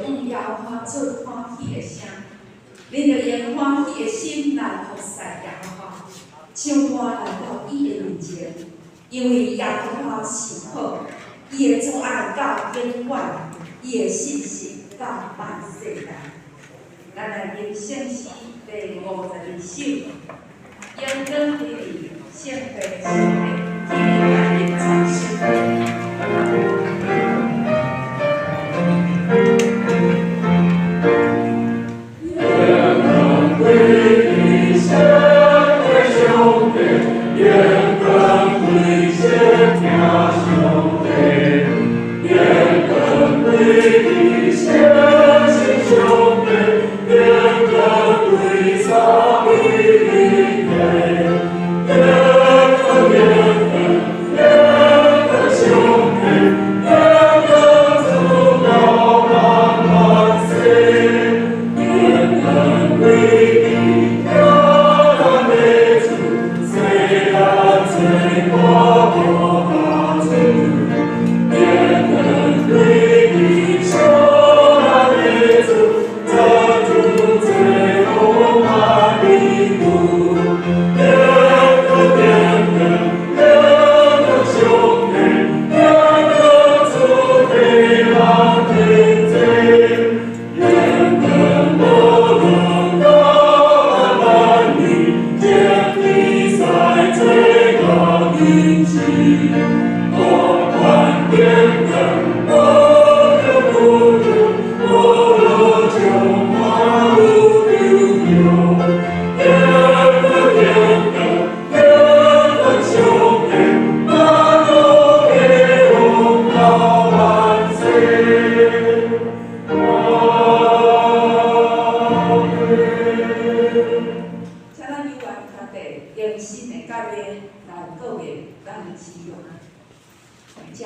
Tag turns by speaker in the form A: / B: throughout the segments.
A: 向耶和華出歡喜的聲，恁著用歡喜的心來服侍耶和華，唱歌來到伊的面前，因為耶和華是好，伊的慈愛到永遠，伊的信實到萬世代。咱來吟聖詩第52首，榮光歸佇聖父、上帝，天來傳授。
B: 榮光歸聖父上帝，榮光歸聖聽上帝，榮光歸聖神上帝，榮光歸三位一體，榮光榮光榮光上帝，榮光主到萬萬世，榮光歸聽咱的主，世咱做我無家主，榮光歸上咱的主，赞主這王萬里路，榮光榮光榮光上帝，榮光主替人天罪，榮光無論到萬萬年，天地在這個日子，不管變更，無有不如，無路就萬無丟丟，榮光榮光榮光上帝，萬路的王到萬世。阿門。
A: 請咱有緣徛地，用新的教言來告別咱的師兄。請。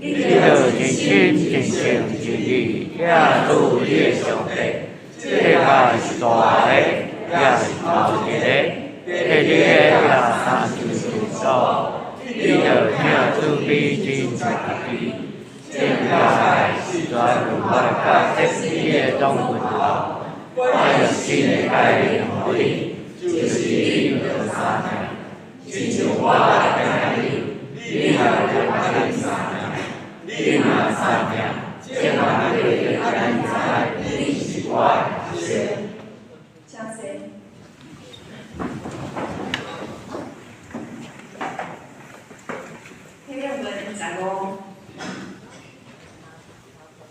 C: 你著一心一性一意疼主你的上帝，這誡是大个，也是頭一个，第二个也親像是說，你著疼主比認家己。這兩誡是全有法甲先知的總歸頭。我用新的誡命予恁，就是恁著相疼，親像我來疼恁，恁也著按呢相疼。恁若相疼，眾人就會按呢知恁是我的學生。
A: 請坐。啟用文15，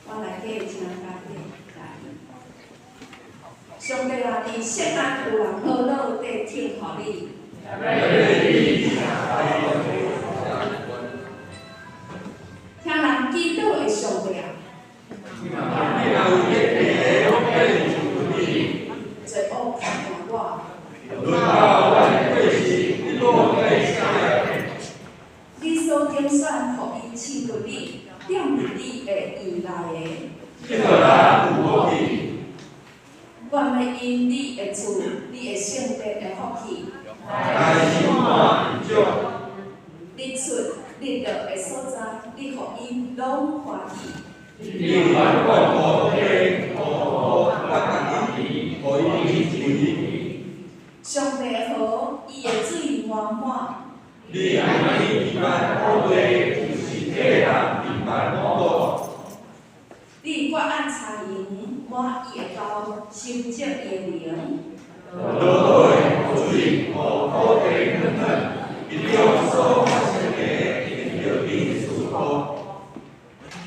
A: 我來繼請大家來。上帝啊，佇錫安有人呵咾佇聽候你。聽人祈禱的上帝啊，罪惡牽連我，你所揀選予伊親近你，踮佇你的院內的。願欲因你的厝、你的聖殿的福氣，日出日落的所在，你予𪜶攏歡喜。上帝的河，伊的水滿滿。你割按柴園，抹伊的溝，修剪伊的林。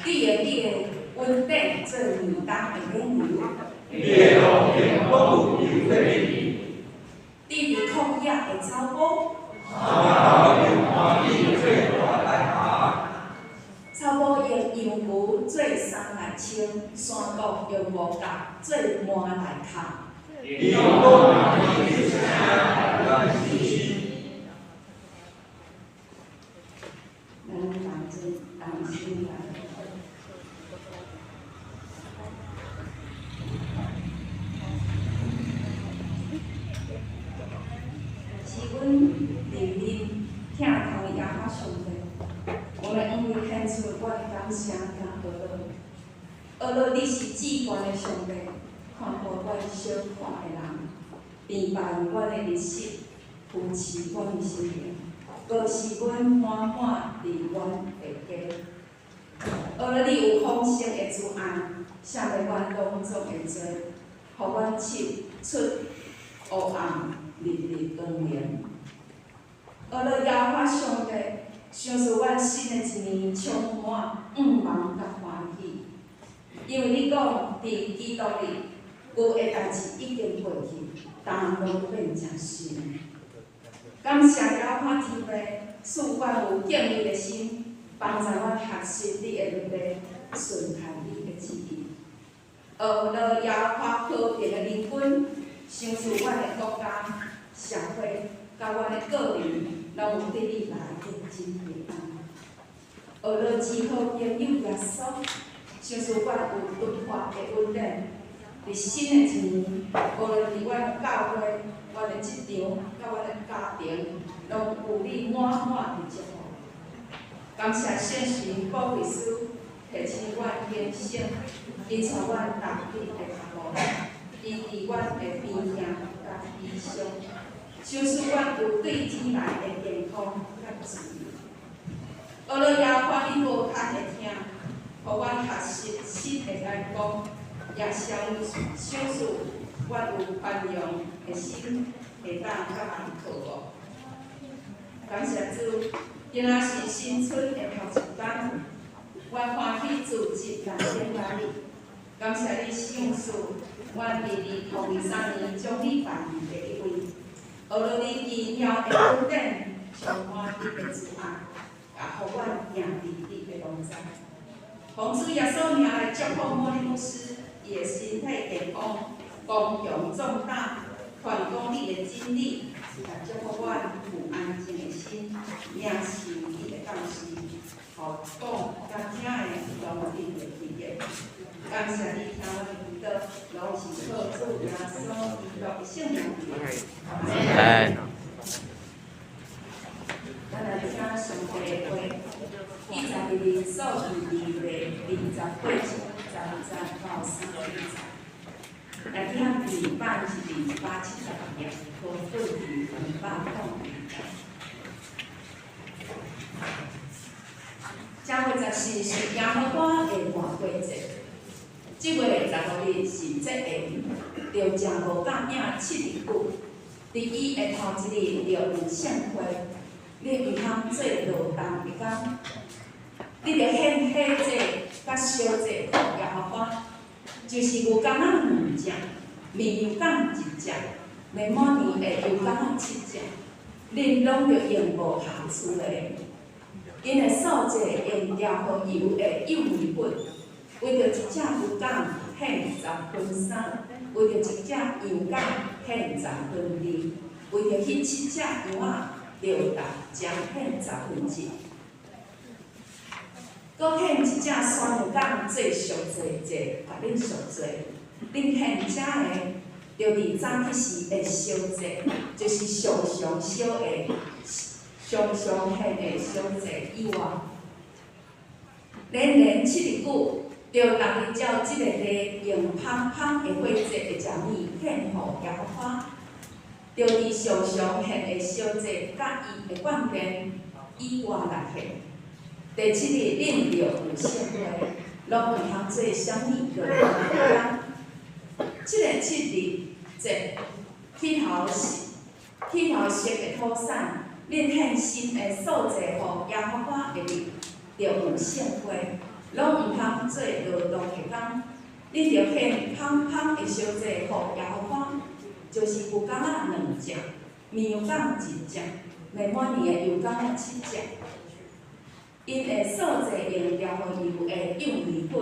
A: 你用你的恩典做年冬的暖流。你佇曠野的草埔。草埔用羊牛做衫來穿，山谷用五角做幔來囥。咱同齐同心來。是阮認認疼痛耶和華上帝，我們向你獻出阮的感謝佮呵咾。呵咾你是至懸的上帝，看顧阮小看的人，平辦阮的日失，扶持阮的生命，閣使阮滿滿佇阮的家。呵咾你有豐盛的慈愛，赦免阮攏總的罪，予阮手出黑暗，日日光明。呵咾耶和華上帝，賞賜阮新的一年充滿向望佮歡喜，因為你講佇基督裡，舊的代誌已經過去，逐攏變成新。感謝耶和華天父賜阮有敬畏的心，幫助阮學習你的律例，順行你的旨意。呵咾耶和華和平的靈君，賞賜阮的國家、社會，佮阮的個人，攏有對你來的真平安。呵咾至好朋友耶穌，賞賜阮有突破的恩典。佇新的一年，無論佇阮教會、阮的職場、佮阮的家庭，攏有你滿滿的祝福。感謝聖神保惠師提醒阮警醒，伊帶阮踏你的腳步，醫治阮的病痛佮悲傷，賞賜阮有對天來的健康佮自由。呵咾耶和華你無牽的疼，予阮學習新的眼光，也賞賜阮有寬容的心，會當佮人和睦。感謝主，今仔是新春的頭一工，阮歡喜組織來敬拜你。感謝你賞賜阮佇2023年將你排佇第一位，呵咾你奇妙的恩典，充滿你的慈愛，也予阮行佇你的同在。奉主耶穌名來祝福莫利牧師，伊的身體健康，剛強壯膽，傳講你的真理，也祝福阮有安靜的心，領受你的教示，予講佮聽的攏得著裨益。感謝你聽阮的祈禱，攏是靠主耶穌基督的聖名。
C: 阿門。
A: 咱來聽上帝的話，記載佇民數記第28章10節到32節。來聽第版是270頁，和本佇202頁。正月十四是耶和華的活過節，這月15日是節宴，著食無酵餅7日久。佇伊的頭一日著有聖會，你毋通做勞動的工。你著獻火祭佮燒祭予耶和華，就是牛犢仔兩隻，綿羊犅一隻，未滿年的羊犅仔七隻，恁攏著用無瑕疵的。𪜶的素祭用調和油的幼麵粉，為著一隻牛犅獻3/10，為著一隻羊犅獻2/10，為著彼七隻羊仔，著逐隻獻1/10。閣獻一隻山羊犅做贖罪祭，共恁贖罪。恁獻這个，著佇早起時的燒祭，就是常常燒的、常常獻的燒祭以外，連連7日久，著逐日照這個例，用芳芳的火祭的食物獻予耶和華，著佇常常獻的燒祭佮伊的獻奠以外來獻。第七日，恁著有聖會，攏毋通做啥物勞動的工。這个七日節起頭熟的土產，恁獻新的素祭予耶和華的日，著有聖會，攏毋通做勞動的工。恁著獻芳芳的燒祭予耶和華，就是牛犅仔兩隻，綿羊犅一隻，未滿年的羊犅仔七隻。𪜶的素祭用調和油的幼麵粉，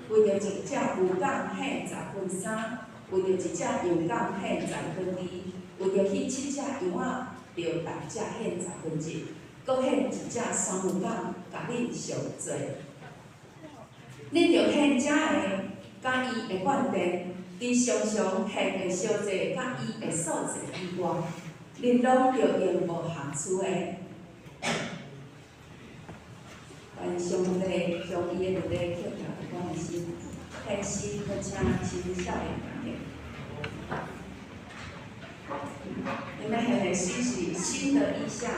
A: 為著一隻牛犅獻3/10，為著一隻羊犅獻2/10，為著彼七隻羊仔，著逐隻獻1/10，閣獻一隻山羊犅，共恁贖罪。恁著獻這个，佮伊的獻奠，佇常常獻的燒祭，佮伊的素祭以外，恁攏著用無瑕疵的。願上帝將伊的律例刻佇阮的心。天使去請真少年人。你們獻的詩是新的異象。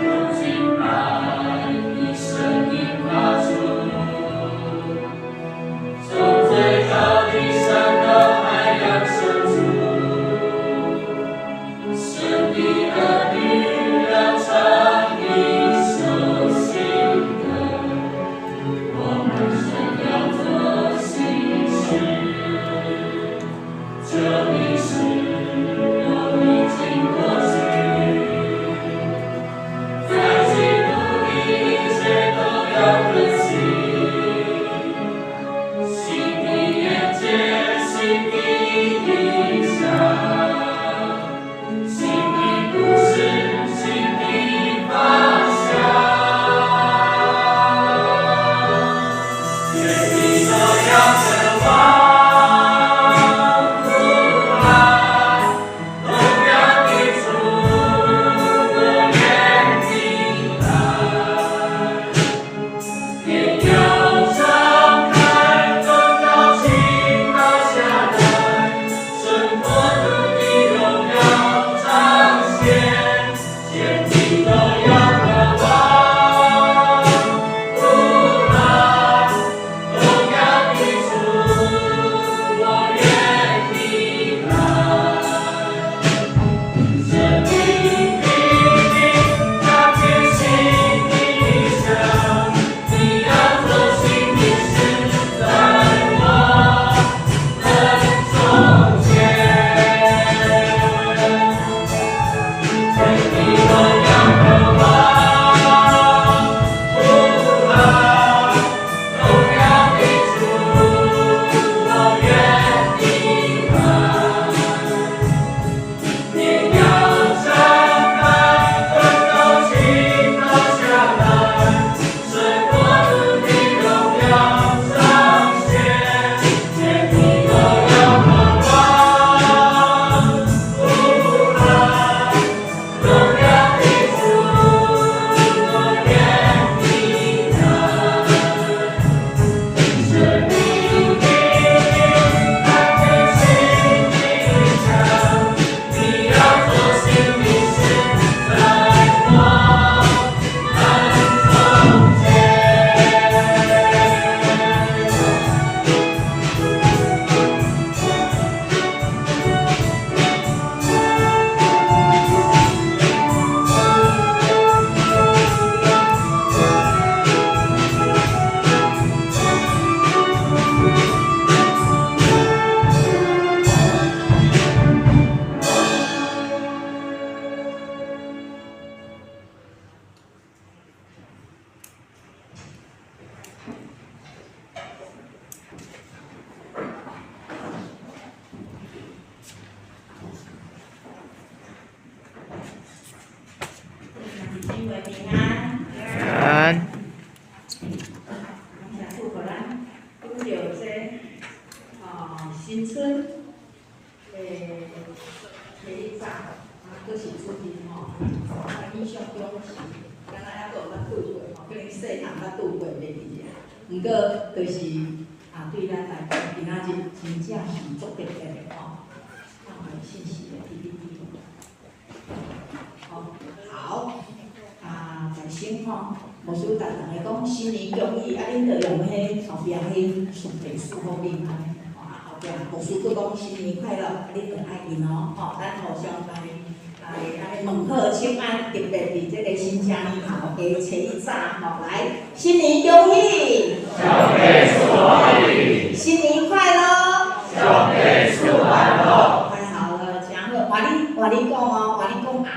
B: 有敬拜的聲音發出。
D: 毋過就是啊，對咱來講，今仔日真正是足特別的吼。啊，信息的 PPT。好，好，啊，大聲吼，牧師逐逐个講新年恭喜，啊，恁就用彼後壁彼上帝祝福恁按呢，吼，啊後壁牧師閣講新年快樂，啊，恁就愛應哦，吼，咱互相來來按呢問好請安，特別佇這个新正年頭的初一早，吼，來，新年恭喜，
C: 上帝祝福你，
D: 新年快樂，
C: 上帝祝安樂。
D: 太好了，真好，換你換你講哦，換你講紅的，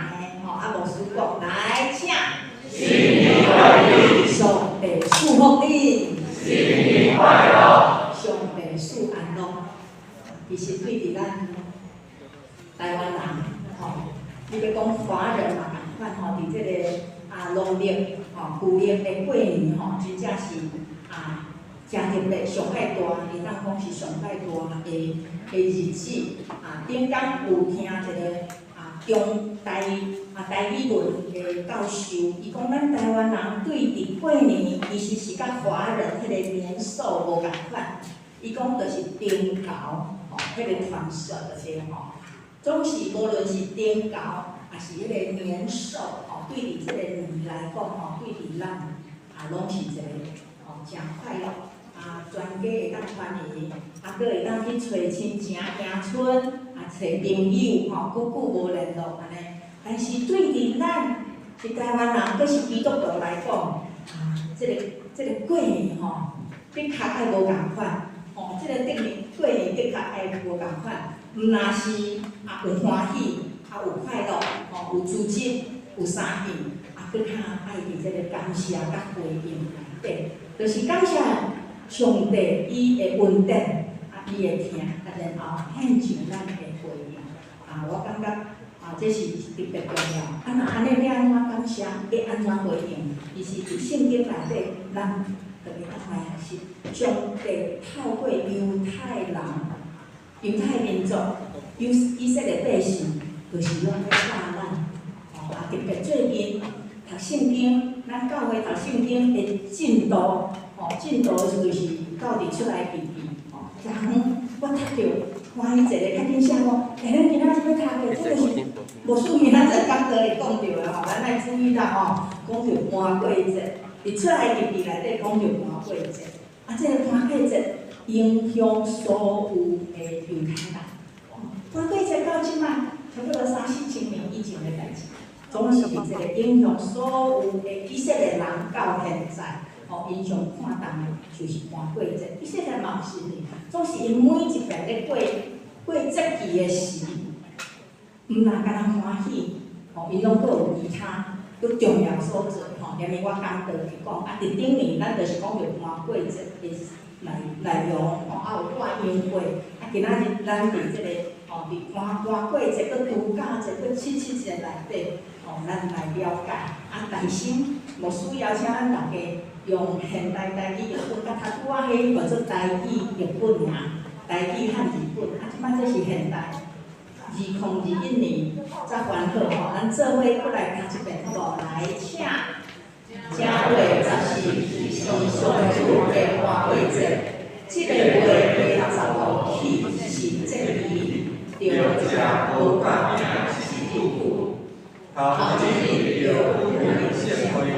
D: 吼，啊牧師講，來，請。
C: 新年快樂，
D: 上帝祝福你，
C: 新年快樂，
D: 上帝賜安樂。其實對佇咱台灣人，吼，你欲講華人嘛仝款吼，佇這个啊農曆吼舊曆的過年吼，真正是啊誠特別，上蓋大，會當講是上蓋大的的日子。啊，頂工有聽一个啊中台啊台語文的教授，伊講咱台灣人對佇過年其實是佮華人彼個年獸無仝款。伊講就是燈猴吼，彼个傳說就是吼，總是無論是燈猴，抑是彼个年獸吼，對佇這个年來講吼，對佇咱啊攏是一個吼誠快樂。啊，全家會當團圓，啊，閣會當去揣親情、行村，啊，揣朋友吼，久久無聯絡按呢。但是對佇咱是台灣人，閣是基督徒來講，啊，這个過年吼，的確愛無仝款。吼，這个頂年過年的確愛無仝款，毋若是啊有歡喜，啊有快樂，吼有組織，有相見，啊，閣較愛佇這个感謝佮回應內底，就是感謝上帝伊的恩典，啊伊的疼，啊然後獻上咱的回應。啊，我感覺啊，這是特別重要。啊，若按呢欲按怎感謝，欲按怎回應？其實佇聖經內底，咱特別當來學習。上帝透過猶太人、猶太民族、猶以色列百姓，就是攏咧教咱。吼，啊，特別最近讀聖經，咱教會讀聖經的進度，吼，進度就是到佇出埃及記，吼，昨昏我讀著歡喜一个，較緊寫講，欸，咱今仔日欲讀的，這个是牧師明仔載講道會講著的吼，咱愛注意啦吼，講著盤過節，佇出埃及記內底講著盤過節，啊，這个盤過節影響所有的猶太人。盤過節到這擺，差不多三四千年以前的代誌，總是這个影響所有的以色列人到現在，吼，𪜶上看重的就是盤過節。以色列嘛是呢，總是𪜶每一遍咧過過節期的時，毋若干焦歡喜，吼，𪜶攏閣有其他閣重要所做，吼。連我講道去講，啊，佇頂年咱就是講著盤過節的內內容，吼，啊有大宴會，啊，今仔日咱佇這个，吼，佇盤盤過節、閣度假節、閣七七節內底，吼，咱來了解。啊，大聲牧師邀請咱大家用現代台語譯本，佮頭拄仔彼叫做台語譯本爾，台語漢字本，啊，這擺這是現代。2021年才還好吼，咱做伙閣來讀一遍好無？來，請。正月十四是上主的盤過節，這个月的十五起是節期，著食
B: 無酵餅四日久。頭一日著舉行聖會，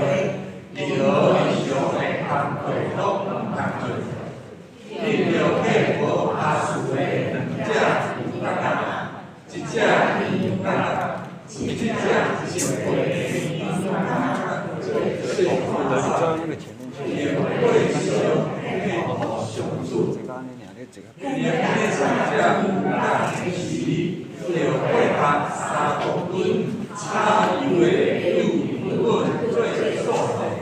B: 任何異常的工課攏毋通做。恁著獻無阿數的兩隻牛角仔，一隻羊角仔，七隻一歲的绵羊仔。
E: 對，你坐那個前面去。這個按呢爾，你這個。
B: 著過3公斤炒油的幼粉做素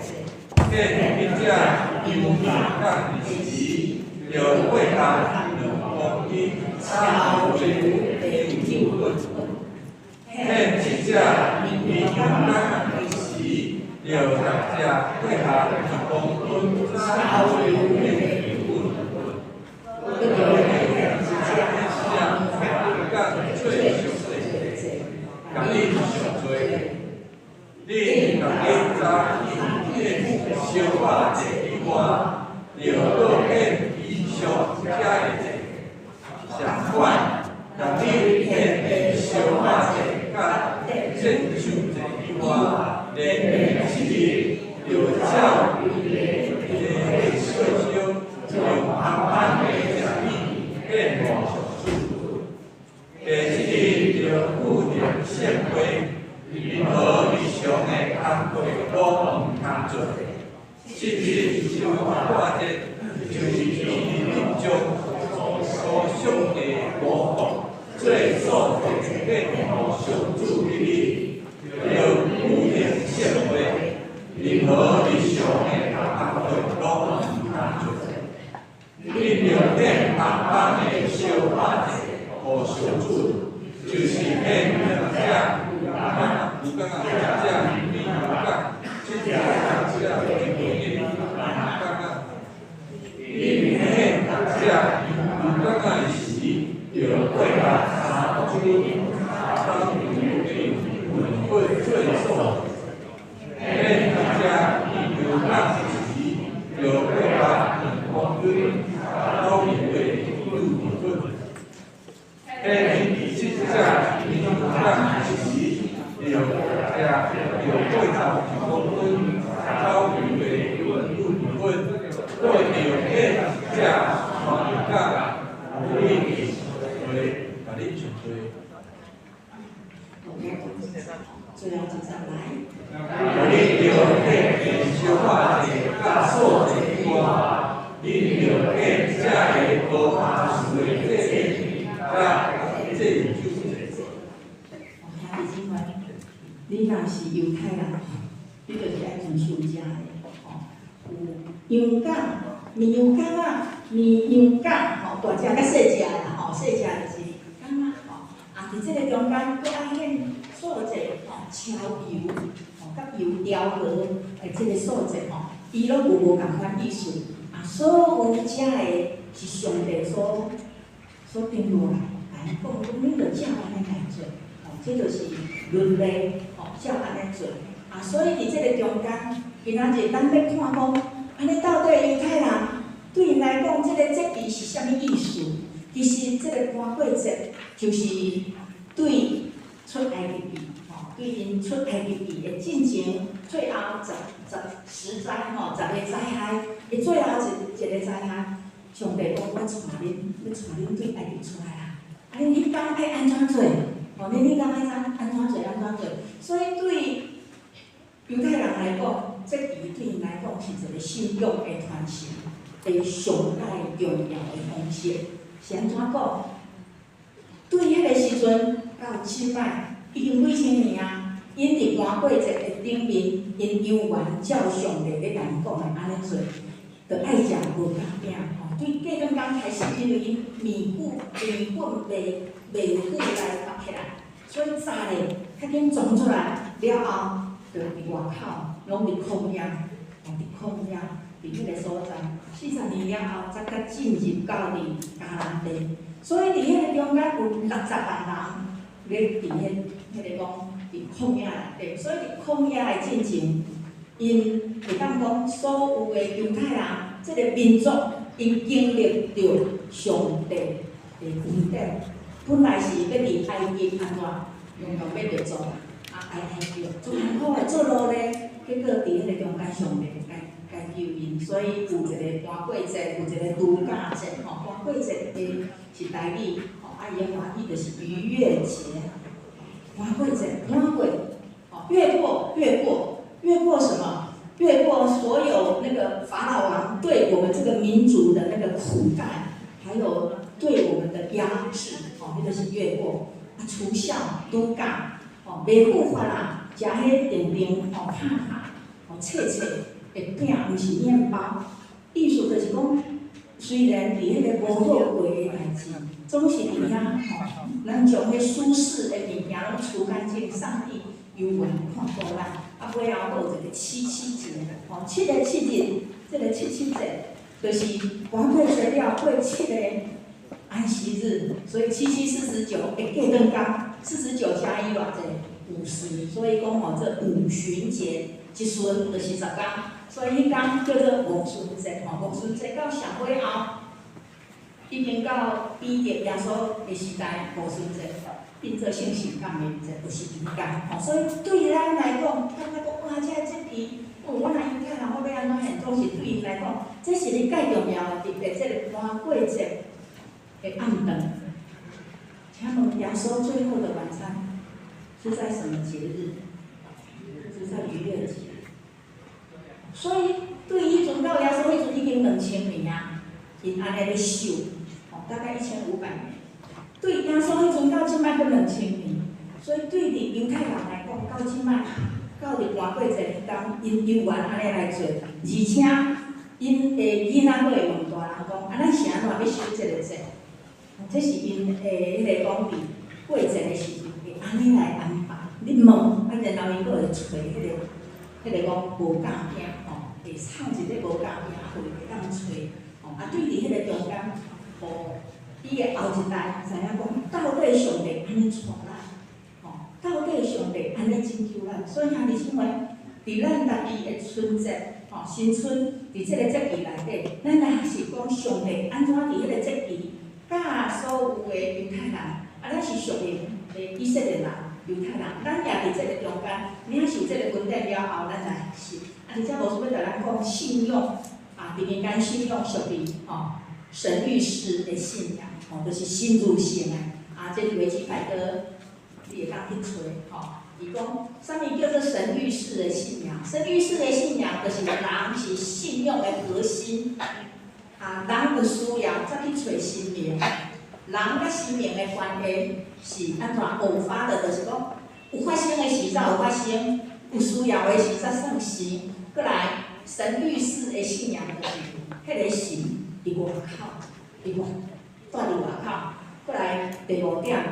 B: 祭，獻彼隻羊角仔的時，著過2公斤炒油的幼粉；獻一隻绵羊仔的時，著逐隻過1公斤炒油的幼粉。做上祭，共恁贖罪。恁逐日早起獻燒肉祭以外，著
F: 固定圣会，任何日常的工课拢毋通做。七日是逾越节，就是以恁将所上的五穀做素祭献予上主的日，著固定圣会，任何日常的工课拢毋通做。恁著献逐工的烧火祭予上主，就是献两只牛犢仔，一只乳牛角，七只只一岁的公犢仔。恁献逐只牛犢仔的时，著八十三公斤草油的粉粉做素祭；献一只乳牛角的时，著82公斤草油的乳粉。献七只牛角的时，著81公斤草油的乳粉，阁著献一只山羊角，予你赎罪，共恁赎罪。
D: 最後一節來。
F: 恁著獻的燒火祭佮素祭以外，恁著獻這个無瑕疵的祭物佮祭酒祭。
D: 兄弟姊妹，你若是猶太人，你就是愛遵守這个，吼，有羊角、綿羊角仔、綿羊角，吼，大隻佮細隻啦，吼，細隻就是角仔，吼，啊，佇這個中間，閣愛獻素祭，吼，超油，吼，佮油調和的這個素祭，吼，伊攏有無仝款意思，啊，所有這个是上帝所定落來，共𪜶講，講恁著照按呢來做，吼，這就是倫理，吼，照按呢做。啊，所以佇這個中間，今仔日咱欲看講，按呢到底猶太人對𪜶來講，這個節期是啥物意思？其實這個逾越節就是對出埃及記，吼，對𪜶出埃及記的進前，最後十災吼，十个災害，的最後一個災害，上帝講我帶恁，欲帶恁對埃及出來啦。啊，恁彼工愛按怎做？吼，恁彼工愛按怎做？按怎做？所以對猶太人來講，節期對𪜶來講是一個信仰的傳承的上蓋重要的方式。是按怎講？對彼個時陣到這擺已經幾千年啊，𪜶佇逾越節的頂面，𪜶猶原照上帝咧共𪜶講的按呢做，著愛食無酵餅吼。對過轉工開始，因為𪜶麵粉袂糊來縛起來，所以早咧較緊裝出來了後，就佇外口攏佇曠野，吼佇曠野，佇彼個所在，40年了後，才閣進入到佇迦南地。所以佇彼個中間有60萬人咧佇彼個講佇曠野內底，所以佇曠野的進前，𪜶會當講所有的猶太人，這個民族，𪜶經歷著上帝的恩典。本來是欲佇埃及按怎，用用欲著做，啊埃及足艱苦的做奴隸，結果佇彼個中間上帝解解救𪜶，所以有一個逾越節，有一個度假節吼。逾越節的是台語，吼，啊伊的華語就是逾越節。逾越節，逾越，吼，越過，越過，越過什麼？越過所有那個法老王對我們這個民族的那個苦待，還有對我們的壓制，吼，彼個是越過。啊，除酵度假，吼，袂腐發啦，食彼甜甜，吼，拍拍，吼，脆脆的餅，毋是麵包。意思就是講，雖然佇彼個無好過的代誌，總是佇遐吼，咱將彼舒適的物件攏除乾淨，上帝猶原看顧咱。啊，尾後閣有一個七七節，吼，七个七日，這個七七節，就是逾越節了過七個安息日，所以七七四十九會過轉工，49加1偌濟？50，所以講吼，這五旬節一旬就是10工，所以彼工叫做五旬節吼。五旬節到上尾後，已經到彼得耶穌的時代，五旬節變做聖神降臨節，就是彼工吼。所以對咱來講，感覺講哇，這個節期，哦，我若猶太人，我欲按怎現，總是對𪜶來講，這是咧蓋重要的，特別這個逾越節的暗頓，請問耶穌最後的晚餐是在什麼節日？是在逾越節。所以對彼陣到耶穌彼陣已經2000年啊，𪜶按呢咧守，哦，大概1500年。對耶穌彼陣到這擺閣兩千年，所以對佇猶太人來講，到這擺到佇盤過節當，𪜶猶原按呢來做，而且𪜶的囡仔閣會問大人講，啊，咱是按怎欲守這个節？這是𪜶的彼个講佇過節的時陣會按呢來安排。你問，啊，然後𪜶閣會揣彼個講無教囝吼，會唱一个無教囝，予伊會當揣吼。啊，對佇彼个中間，予伊的後一代知影講，到底上帝按呢帶咱，吼，到底上帝按呢拯救咱。所以兄弟姊妹，佇咱家己的春節，吼，新春，佇這个節期內底，咱來學習講上帝按怎佇彼个節期，佮所有的猶太人，啊，咱是屬靈的以色列人，猶太人，咱也佇這个中間領受這个恩典了後，咱來學習。啊，佇遮牧師欲共咱講信仰，啊，佇民間信仰屬於吼神諭式的信仰，吼，就是神諭性的。啊，這個維基百科你會當去揣，吼。伊講，啥物叫做神諭式的信仰？神諭式的信仰就是人是信仰的核心，啊，人有需要才去揣神明。人佮神明的關係是按怎偶發的？就是講有發生的時才有發生，有需要的時才算神。閣來，神諭式的信仰就是彼个神佇外口，佇外蹛佇外口。閣來第五點，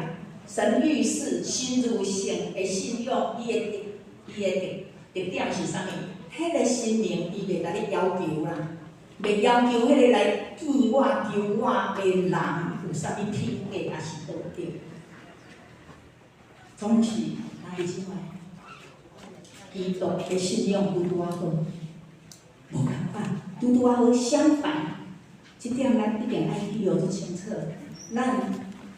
D: 神諭式神諭性的信仰，伊的特點是啥物？彼个神明伊袂共你要求啦，袂要求彼个來見我、求我的人有啥物品格，抑是道德。總是，兄弟姊妹，基督的信仰拄拄仔好，無仝款，拄拄仔好相反。這點咱一定愛記予足清楚。咱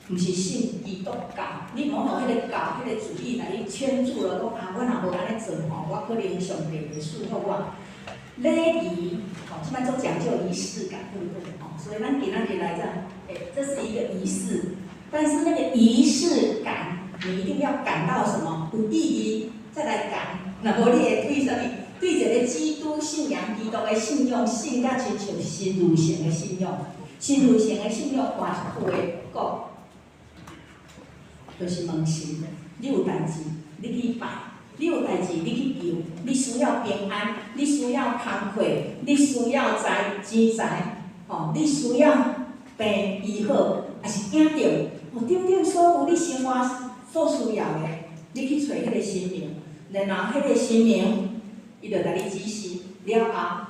D: 毋是信基督教，你毋好予彼个教、彼个主義來你牽住了，講啊，我若無按呢做吼，我可能上帝袂賜福我。禮儀，吼，這擺足講究儀式感，對不對？吼，所以咱今仔日來這，欸，這是一個儀式，但是那個儀式感，你一定要感到什麼有意義，再來感。若無你會對啥物？對一個基督信仰、基督的信仰，信甲親像神諭性的信仰，神諭性的信仰，換一句話講，就是問神，你有代誌，你去拜；你有代誌，你去求。你需要平安，你需要工課，你需要財錢財，吼，你需要病醫好，抑是影著，吼，等等所有你生活所需要的，你去揣彼个神明，然後彼個神明，伊就共你指示了後，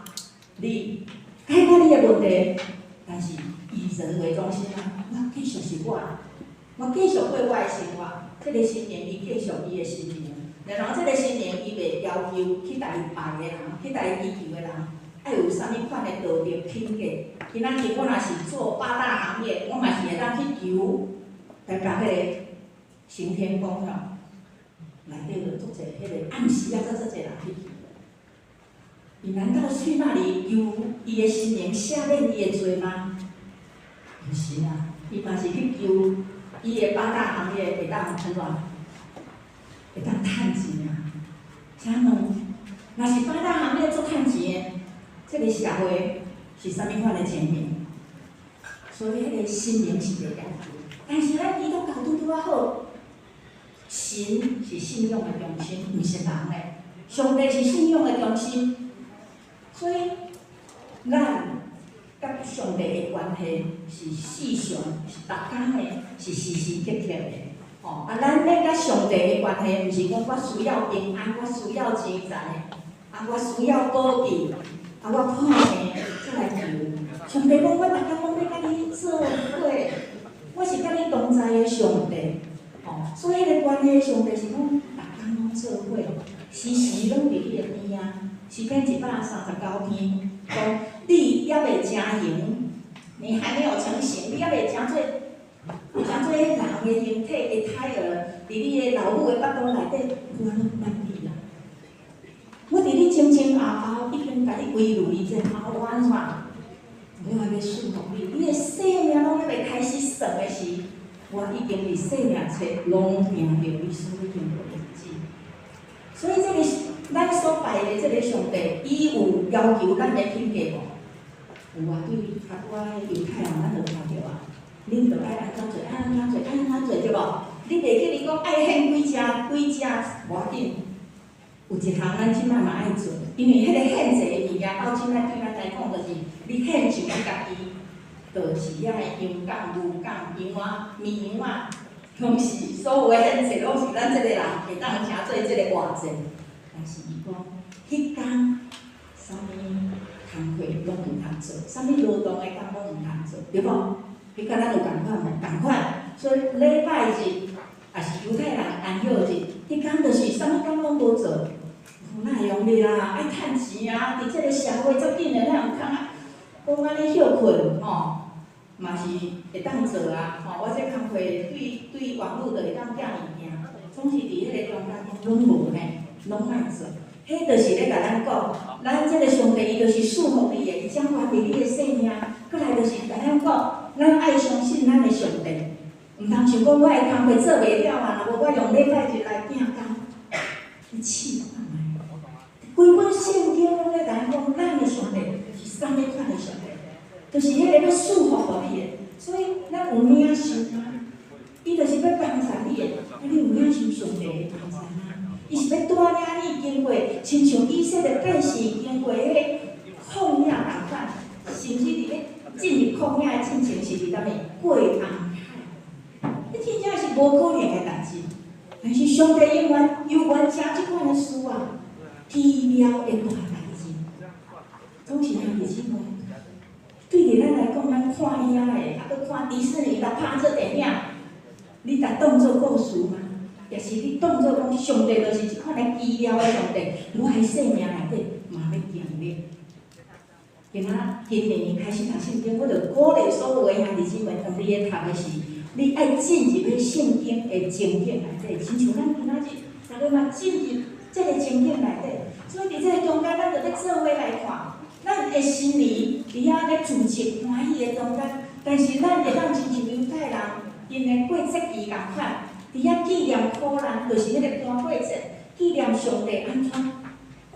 D: 你解決你的問題，但是以人為中心啊，我繼續是我，我繼續過我的生活，這個神明伊繼續伊的生命，然後這個神明伊袂要求去共伊拜的人，去共伊祈求的人，愛有啥物款的道德品格。今仔日我若是做八大行業，我嘛是會當去求來共彼個行天宮吼，內底就足濟彼個暗時啊，閣足濟人去求。伊難道去那裡求伊的神明赦免伊的罪嗎？毋是啊，伊嘛是去求伊的八大行業會當按怎？會當趁錢啊！請問，若是八大行業足趁錢的，這個社會是啥物款的情形？所以，彼個神明是袂要求，但是咱基督教拄拄仔好，神是信仰的中心，毋是人的。上帝是信仰的中心，所以咱佮上帝的關係是時常、是逐工的，是時時刻刻的。吼，啊，咱欲佮上帝的關係，毋是講我需要平安，我需要錢財，啊，我需要保庇，啊，我破病才來求。上帝講，我逐工攏欲佮你做伙，我是佮你同在的上帝。吼，所以彼個關係，上帝是講逐工攏做伙，時時攏佇你的邊仔。詩篇139篇講，你猶未成形，你還沒有成形，你猶未成做，成做彼人的形體的胎兒，佇你的老母的腹肚內底，我攏捌你啊！我佇你前前後後已經共你歸類，然後我按怎？我還欲賜福你，你的生命攏猶未開始算的時，我已經佇生命冊攏定著你所欲經過的日子。所以這个咱所拜的這个上帝，伊有要求咱的品格無？有啊，對較拄仔猶太人，咱就看著啊，恁著愛按怎做，愛按怎做，愛按怎做，對無？你袂記你講愛獻幾隻幾隻，無要緊。有一項咱這擺嘛愛做，因為彼个獻祭的物件，到這擺對咱來講，就是你獻上你家己，就是遐个羊犅、牛犅、羊仔、綿羊仔，攏是所有的獻祭，攏是咱這个人會當成做這个活祭。但是伊講，彼工啥物工課攏毋通做，啥物勞動的工攏毋通做，對無？彼佮咱有仝款無？仝款。所以禮拜日也是猶太人安息日，彼工就是啥物工攏無做，哪會用得啦？愛趁錢啊！佇這个社會足緊的，哪有通啊？講按呢歇睏吼，嘛是會當做啊！吼，我這工課對對網路就會當寄物件，總是佇彼个中間攏無呢，攏莫做。彼就是咧共咱講，咱這个上帝伊就是賜福你的，伊掌管佇你的生命。閣來就是共咱講，咱愛相信咱的上帝，毋通想講我的工課做袂了啊，若無我用禮拜日來拼工，你試看覓？規本聖經攏咧共咱講，咱的上帝是啥物款的上帝？就是彼个欲賜福予你的，所以咱有領受嗎？伊就是欲幫助你的，啊，你有領受上帝的幫助嗎？伊是欲帶領你經過，親像以色列百姓經過彼個曠野仝款，甚至佇咧進入曠野的進前是佇啥物過紅海，彼真正是無可能的代誌。但是上帝永遠猶原成這款的事啊，奇妙的大代誌，總是兄弟姊妹。對佇咱來講，咱看遐的，啊，閣看迪士尼，來拍這電影，你共當做故事嗎？抑是你當做講上帝就是這款的奇妙的上帝，我的生命內底嘛欲經歷。今仔今年開始讀聖經，我就鼓勵所有的兄弟姊妹，當你咧讀的時，你愛進入彼聖經的情景內底，親像咱今仔日，逐家嘛進入這个情景內底。所以佇這个中間，咱就欲做伙來看，咱的心靈佇遐咧自責歡喜的中間，但是咱會當親像猶太人，𪜶的過節期仝款，佇遐紀念苦難，就是彼个單過節，紀念上帝按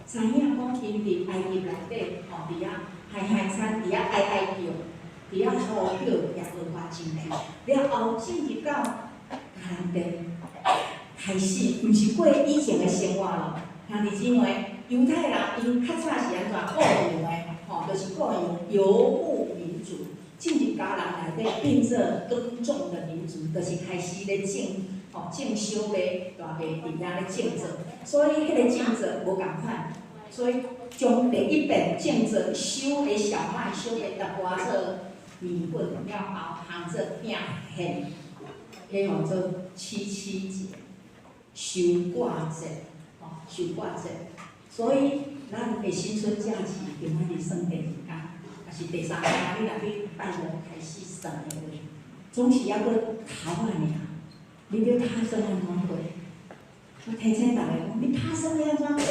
D: 怎知影講𪜶佇埃及內底，吼佇遐海海餐，佇遐哀哀叫，佇遐呼叫耶和華拯救，了後進入到迦南地，開始毋是過以前的生活咯。兄弟姊妹，猶太人𪜶較早是按怎過羊的，吼，就是過羊游牧民族，進入迦南內底變做耕種的民族，就是開始咧種，吼，種小麥，大麥佇遐咧種作，所以彼个種作無仝款，所以將第一遍種作收的小麥、小麥來磨做麵粉了後，烘做餅獻，彼號做七七節、收割節，吼，收割節。所以咱的新春假期，今仔日算第二工，抑是第三工，你若去拜五開始算的話，總是猶閣頭仔爾。你欲拍算按怎過？我提醒逐家講，你拍算欲按怎過？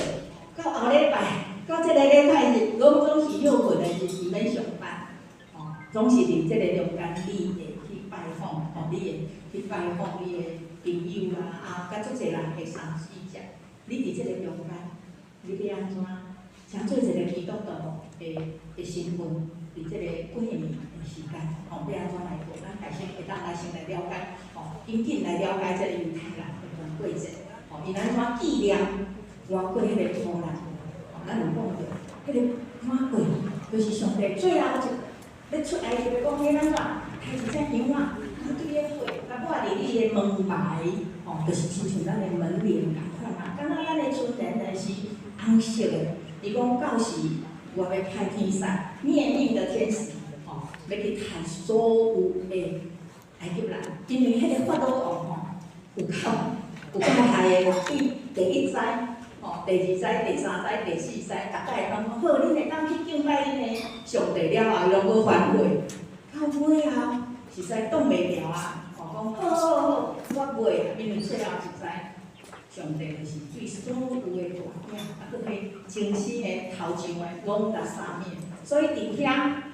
D: 到後禮拜，到這个禮拜日，攏總是歇睏的日，毋免上班，吼，總是佇這个中間，你會去拜訪，吼，你會去拜訪你的朋友啊，啊，佮足濟人會三四隻。你佇這个中間，你欲按怎？成做一个基督徒的身份，佇這个過年的時間，吼，欲按怎來過？咱開始會當來先來了解，吼，緊緊來了解這个猶太人的過節，吼，𪜶按怎紀念活過彼个苦難？吼，咱有講著，彼个活過，就是上帝最後一欲出埃及的講，彼按怎？提一隻羊仔，啊對彼血，共抹佇你的門牌，吼，就是親像咱的門簾仝款啊。敢若咱的春聯呢是紅色的，伊講到時我欲派天使，滅命的天使，吼，欲去殺所有的埃及人，因為彼個法老王吼，有夠有夠害的，對第一災，吼，第二災、第三災、第四災，逐擺攏講好，恁會當去敬拜恁的上帝了後，伊攏閣反悔，到尾啊，實在擋袂牢啊，吼，講好好好，我袂，因為最後一災，上帝就是對所有的大囝，啊，閣彼精生的頭上的，攏共殺滅。所以佇遐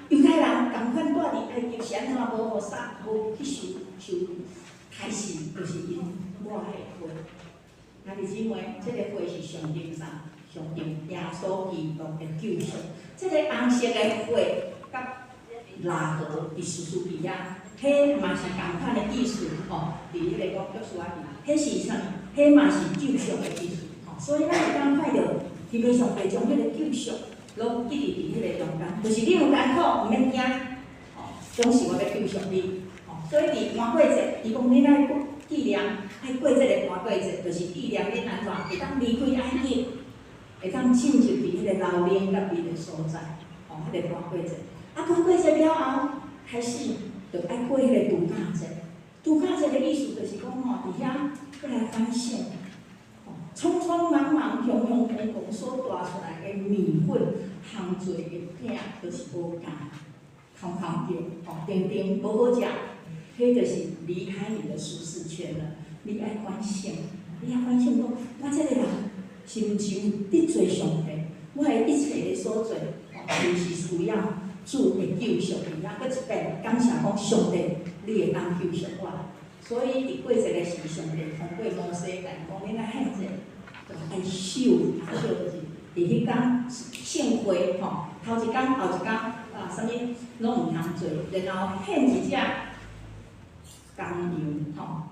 D: 猶太人仝款蹛佇埃及是按怎無予殺，無去受受開始就是𪜶抹的血。兄弟姊妹，這個血是象徵啥？象徵耶穌基督的救贖。這個紅色的血，佮喇合佇士師記遐，彼嘛是仝款的意思吼。佇彼個講約書亞記，彼是啥物？彼嘛是救贖的意思吼。所以咱會當看著，天父上帝將彼個救贖攏記佇佇彼個中間，就是你有艱苦，毋免驚，吼，總是我欲救贖你。吼，所以佇逾過節，伊講恁愛紀念，愛過這個逾過節，就是紀念恁按怎會當離開埃及，會當進入佇彼個流奶佮蜜的所在，吼，彼個逾過節。啊，逾過節了後，開始就愛過彼個度假節。度假節的意思就是講吼，佇遐閣來反省，吼，匆匆忙忙、雄雄公公所帶出來的麵粉烘做的餅，就是無共，空空著，吼，定定無好食。彼就是離開你的舒適圈了。你愛反省，你愛反省講，我這個人是毋是有得罪上帝？我的一切的所做，吼，是毋是需要主的救贖？佇遐閣一遍感謝講，上帝，你會當救贖我。所以佇過節的時，上帝通過摩西共𪜶講，恁愛獻祭，就愛守，守就是佇彼工聖會吼，頭一工後一工啊，啥物攏毋通做，然後獻一隻公羊吼，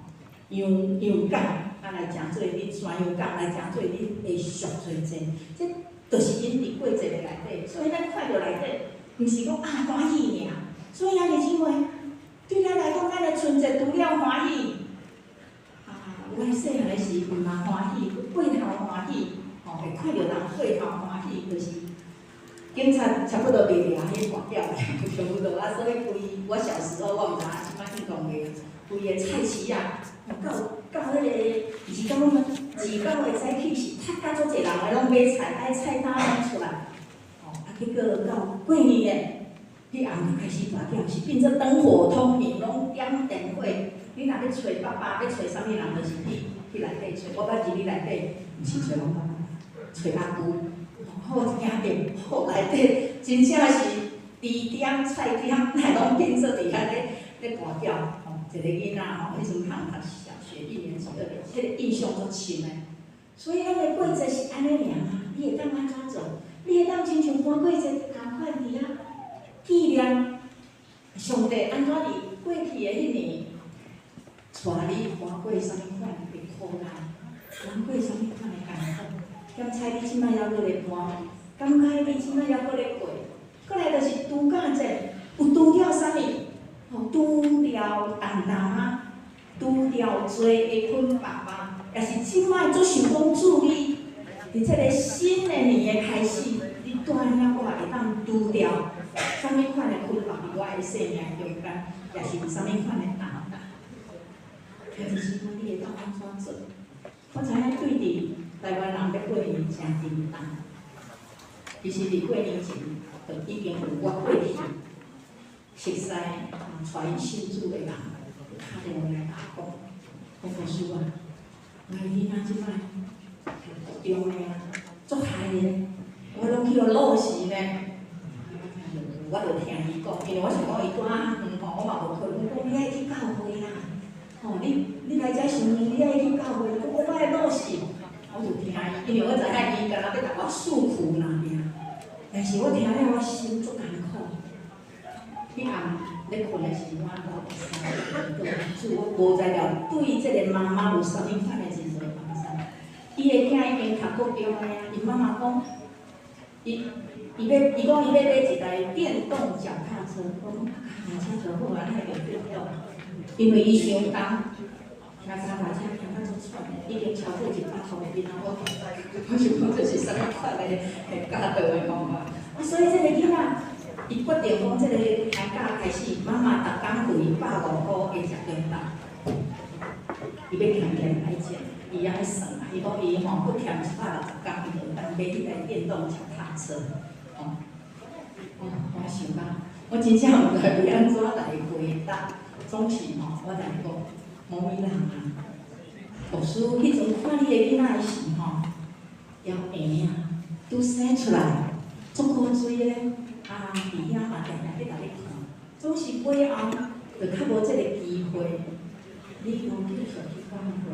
D: 羊羊角啊來成做恁山羊角來成做恁的贖罪祭，這就是𪜶佇過節的內底，所以咱看著內底，毋是講啊歡喜爾。所以兄弟姊妹，對咱來講，咱的春節除了歡喜，啊，有愛細漢的時陣嘛歡喜，過頭歡喜，吼，會看著人過頭歡喜，就是警察差不多袂掠彼跋筊，差不多啊。所以規我小時候我毋知影，這擺應該袂。規个菜市仔，到到彼个二九二九的早起是塞甲足濟人來攏買菜，愛菜擔攏出來，吼，啊結果到過年咧，彼暗就開始跋筊，是變做燈火通明，攏點燈火。你若欲揣爸爸，欲揣啥物人，就是去去內底揣。我捌入去內底，毋是揣阮爸爸，揣阿舅。好驚著，好內底真正是豬店、菜店，來攏變做佇遐咧咧跋筊。一個囡仔吼，彼陣通讀小學一年級、二年級，彼個印象足深的。所以咱的過節是按呢爾啊，你會當按怎做？你會當親像逾過節仝款佇遐紀念上帝按怎佇過去的彼年，帶你跨過啥物款的苦難，跨過啥物款的艱苦。敢猜你這擺猶閣咧搬？感覺你這擺猶閣咧過？閣來就是度假節，有除掉啥物？吼，除掉擔擔啊，除掉罪的捆綁啊，也是這擺足想講主你，佇這個新的年的開始，你帶領我會當除掉啥物款的捆綁佇我的生命中間，也是有啥物款的擔當。兄弟姊妹，你會當按怎做？我知影對佇台灣人欲過年誠沉重，其實佇過年前就已經有我過去熟似帶𪜶信主的人，敲電話來共我講，講牧師啊，我的囡仔這擺國中的啊，足害的，我攏去予落死呢。我就聽伊講，因為我想講伊住較遠吼，我嘛無可能講你愛去教會啦，吼你你來遮傷遠，你愛去教會，講我愛落死，我就聽伊，因為我知影伊敢若欲共我訴苦爾爾，但是我聽了我心足艱苦。彼暗咧睏的時，我流目屎，主，我無才調對這個媽媽有啥物款的真濟幫助。伊的囝已經讀國中的啊，𪜶媽媽講，伊伊欲伊講伊欲買一台電動腳踏車，我講腳踏車就好啊，哪會用電動？因為伊傷重，騎腳踏車騎甲足喘的，已經超過100箍的囡仔，我我想講這是啥物款的教導的方法？啊，所以這個囡仔。伊決定講，這個寒假開始，媽媽逐工付伊150箍的食便當。伊欲儉儉來食，伊按呢算啊，伊講伊吼閣儉160工，伊就當買彼台電動腳踏車。吼，哦，我想講，我真正毋知欲按怎來回答。總是吼，我來講，無物人啊。牧師彼陣看你的囡仔的時吼，枵嬰仔，拄生出來，足古錐的。啊，佇遐嘛定定欲共你看，總是尾後就較無這個機會。你無繼續去講過，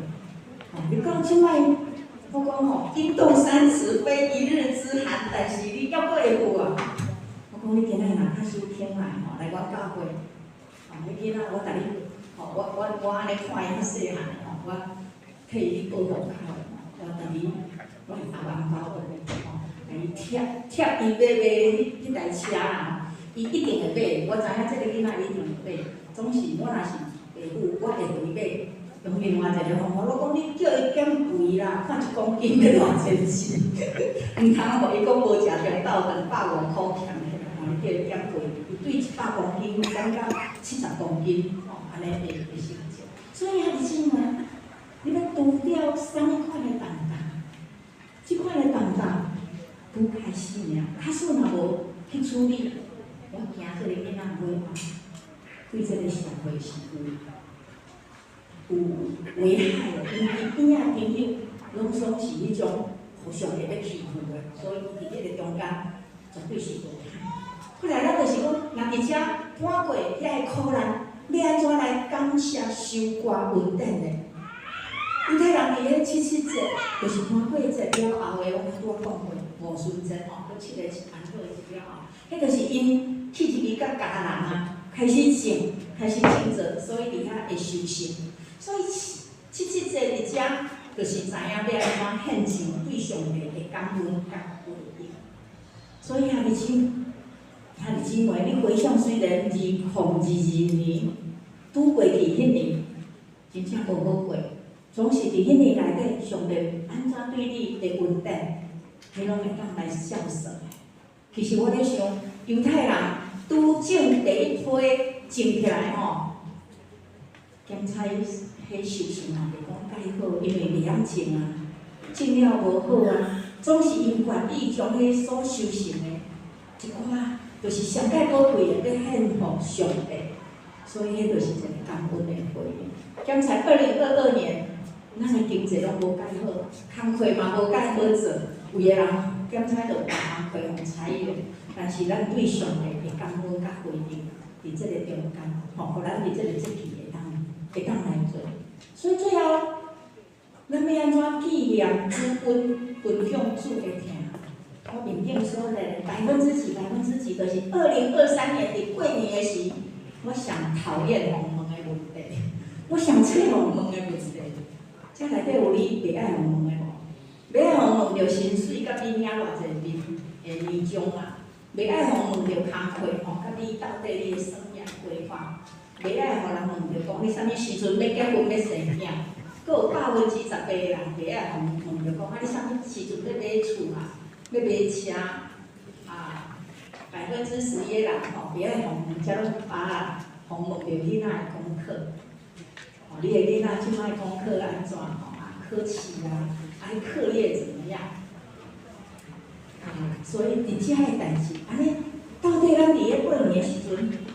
D: 吼，你講這擺，我講吼，冰凍三尺非一日之寒，但是你猶閣會有啊。我講你今仔日若假使肯來吼，來阮教會，吼，你囡仔我共你，吼，我按呢看伊較細漢吼，我替伊保護較好，我共你，我會阿紅包予你，吼，共伊貼貼伊欲買彼台車啊，伊一定會買，我知影這个囡仔一定會買，總是我若是爸母，我會予伊買。用另外一个方法，我講你叫伊減肥啦，看一公斤欲偌濟錢，毋通予伊閣無食中晝250箍欠起來，吼，你叫伊減肥，伊對100公斤減到70公斤，吼，按呢會會成就。所以兄弟姊妹，你欲除掉啥物款的重擔？這款的重擔拄開始爾，假使若無去處理，我驚這个囡仔尾後對這個社會是有危害的，因為伊邊仔朋友攏總是彼種互相會欲欺負的，所以伊佇彼个中間絕對是無歹。過來，咱就是講，若佇遮搬過遐个苦難，欲按怎來感謝收割恩典呢？猶太人佇彼七七節，就是盤過節了後的，我拄仔講過五旬節吼，閣七個安好節了後，彼就是𪜶去入去佮迦南啊，開始種，開始種植，所以佇遐會收成。所以七七節佇遮，就是知影欲按怎獻上對上帝的感恩佮回應。所以兄弟姊兄弟姊妹，你回想雖然2022年拄過去彼年，真正無好過，總是佇彼年內底，上帝按怎對你的恩典，你攏會當來數算。其實我咧想，猶太人拄種第一批種起來吼，檢採彼收成嘛袂講蓋好，因為袂曉種啊，種了無好啊，總是𪜶願意將彼所收成的一寡，就是上蓋寶貴的，欲獻予上帝，所以彼就是一個感恩的回應。檢採2022年，咱的經濟攏無蓋好，工課嘛無蓋好做，有的人檢採就逐項課予裁員，但是咱對上帝的感恩佮回應，佇這個中間，吼，予咱佇這個節期會當來做。所以最後，咱欲按怎紀念主恩，分享主的疼？我面頂說的百分之幾，百分之幾，就是2023年佇過年的時，我上討厭予問的問題，我上憎予問的問題。這內底有你袂愛予問的無？袂愛予問著薪水佮你領偌濟年的年終啊？袂愛予問著工課吼，佮你到底你的生涯規劃？袂愛予人問著講你啥物時陣欲結婚欲生囝？閣有18%的人袂愛予問著講啊，你啥物時陣欲買厝啊？欲買車啊？11%的人吼，袂愛予問，這攏把予問著囡仔的功課。吼，你的囡仔這擺功課按怎吼？啊，考試啊，啊，課業怎麼樣？啊，所以佇遮个代誌，按呢，到底咱佇咧過年的時陣，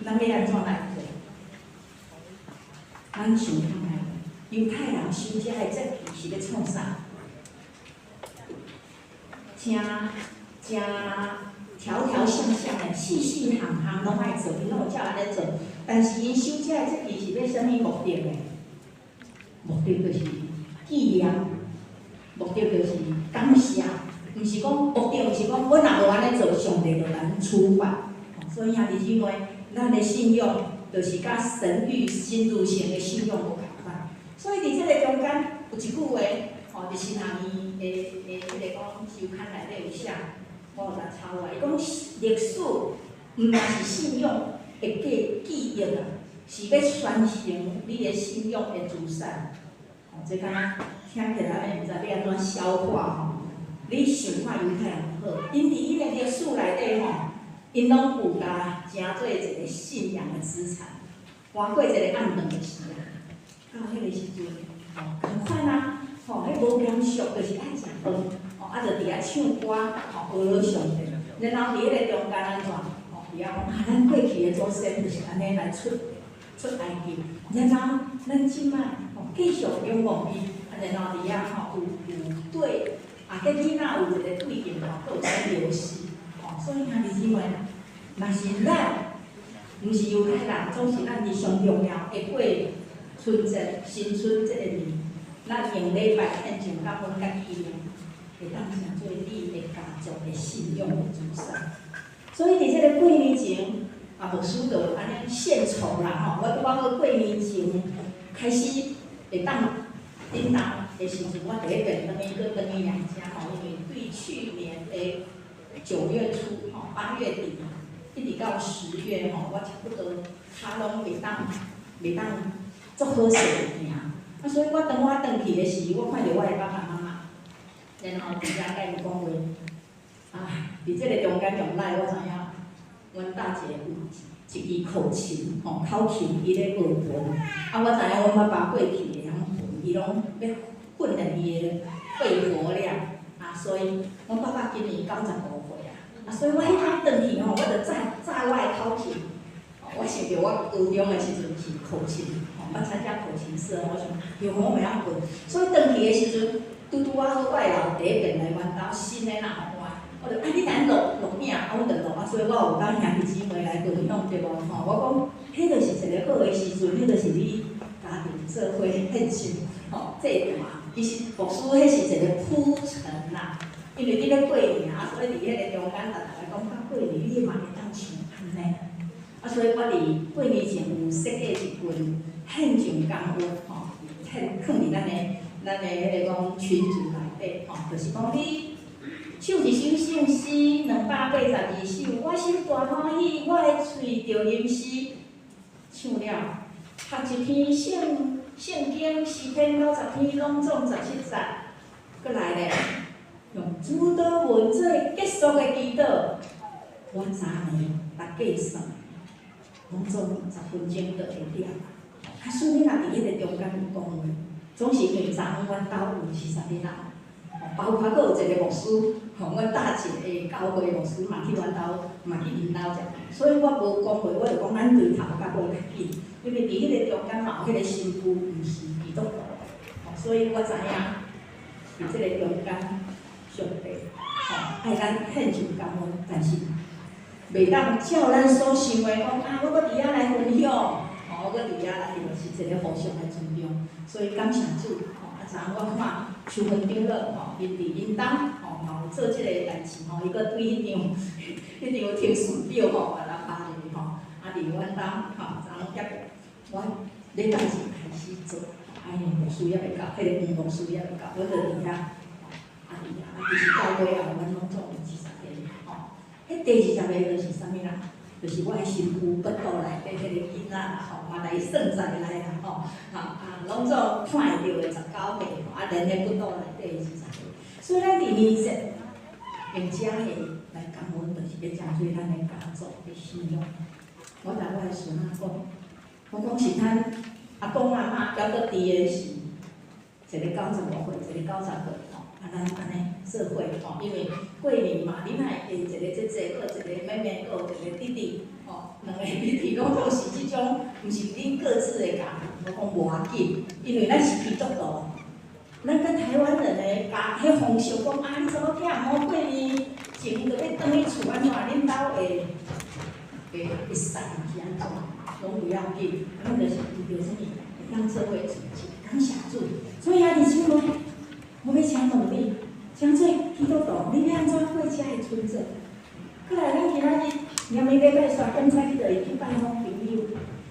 D: 咱欲按怎來做？咱想看覓？猶太人守這个節期是欲創啥？誠誠條條項項的，細細項項攏愛做，𪜶攏有照按呢做。但是𪜶守這个節期是欲啥物目的呢？目的就是紀念，目的就是感謝，毋是講目的，毋是講我若無按呢做，上帝就來處罰。所以兄弟姊妹，咱的信仰就是佮神諭新如成的信仰無仝款。所以佇這个中間有一句話，吼，佇神學院的彼个講周刊內底有寫，我有來抄來，伊講歷史毋但是信仰的記憶啊，是欲傳承你的信仰的資產。吼，這敢若聽起來按呢毋知欲按怎消化吼。你想看猶太人好，𪜶佇彼个歷史內底吼，𪜶攏有共成做一個信仰的資產。換過一個暗頓的時啊，到彼個時陣，吼，仝款啊，吼，彼無減俗就是愛食飯，吼，啊，就佇遐唱歌，吼，學上帝。然後佇彼個中間按怎，吼，佇遐講啊，咱過去的祖先就是按呢來出埃及，然後咱這擺吼繼續仰望伊，啊，然後佇遐吼有對，啊，佮囡仔有一個對應吼，閣有選流失，吼，所以兄弟姊妹，若是咱，毋是猶太人，總是咱佇上重要會過春節、新春這个年，咱用禮拜獻上感恩佮紀念，會當成做你的家族的信仰的主宰。所以佇這个過年前，啊，牧師就按呢獻醜啦吼，我拄仔好過年前開始會當叮當的時陣，我佇彼邊轉去閣轉去娘家吼，因為對去年的9月初吼，8月底一直到10月吼，我差不多跤攏袂當足好勢行。啊，所以我當我轉去的時，我看著我的爸爸媽媽，然後佇遐佮𪜶講話。啊，佇這个中間用來，我知影，阮大姐有一支口琴，吼，口琴伊咧學彈。啊，我知影阮爸爸過去會曉彈，伊攏欲訓練伊的肺活量。啊，所以阮爸爸今年95歲啊。啊，所以我彼工轉去吼，我就載載我的口琴。我想著我高中的時陣是口琴，吼，捌參加口琴社，我想，哟，我袂曉彈，所以轉去的時陣，拄拄仔好，我的老弟轉來阮兜新的人予我，我就啊，你等錄錄影，啊，阮就錄啊，所以我有甲兄弟姊妹來分享對無吼？我講，彼就是一个好的時陣，彼就是你家庭做伙獻上，吼，祭壇。其實牧師彼是一個鋪陳啦，因為你欲過年啊，所以佇彼个中間，逐逐個講到過年，你嘛會當像按呢。啊，所以我佇過年前有設計一份獻上感恩吼，獻囥佇咱的彼个講群組內底吼，就是講你唱一首聖詩，282首，我心大歡喜，我的喙著吟詩，唱了，讀一篇聖經詩篇90篇，攏總17節，閣來咧，用主禱文做結束的祈禱，我昨暝來計算，攏總10分鐘就會了。啊，所以你若佇彼个中間有講話，總是因為昨昏阮兜有20個人，包括閣有一個牧師，吼，阮大姐的教會牧師嘛去阮兜，嘛去𪜶兜食，所以我無講話，我就講咱對頭到尾較緊，因為佇彼個中間嘛有彼個新婦，毋是基督徒，吼，所以我知影佇這個中間，上帝吼愛咱獻上感恩，但是袂當照咱所想的講啊，我閣佇遐來分享，吼，我閣佇遐來，就是一個互相來尊重，所以感謝主，吼，啊，昨昏我看秋芬長老吼，𪜶佇𪜶兜吼嘛有做這個代誌吼，伊閣對彼張程序表吼，共咱發入去吼，啊，佇阮兜吼，昨昏結我禮拜二開始做，啊，因牧師猶未到，彼个黃牧師猶未到，阮就佇遐，啊，佇遐，啊，其實到尾後，阮攏總有20個吼。彼第二十个就是啥物啦？就是我的新婦腹肚內底彼个囡仔啦吼，嘛來算在內啦吼，哈啊，攏總看會著的19歲，啊，連彼腹肚內底20個。所以咱佇年節用遮個來感恩，就是欲成做咱的家族的信仰。我共我的孫仔講，我講是咱阿公阿嬤猶閣佇的是，一个95歲，一個90歲吼，啊，咱按呢做伙吼，因為過年嘛，你若會一個姐姐，閣一個妹妹，閣有一個弟弟，吼，兩個弟弟攏總是這種，毋是恁各自的家庭，我講無要緊，因為咱是基督徒，咱佮台灣人的家彼風俗講啊，你查某囝吼過年前就欲轉去厝按怎，恁兜會散是按怎，攏無要緊，咱就是為著啥物，會當做伙聚集，感謝主。所以兄弟姊妹，我欲請問你，誠做基督徒，你欲按怎過這个春節？過來，咱今仔日念禮拜煞檢查去，就會去拜訪朋友，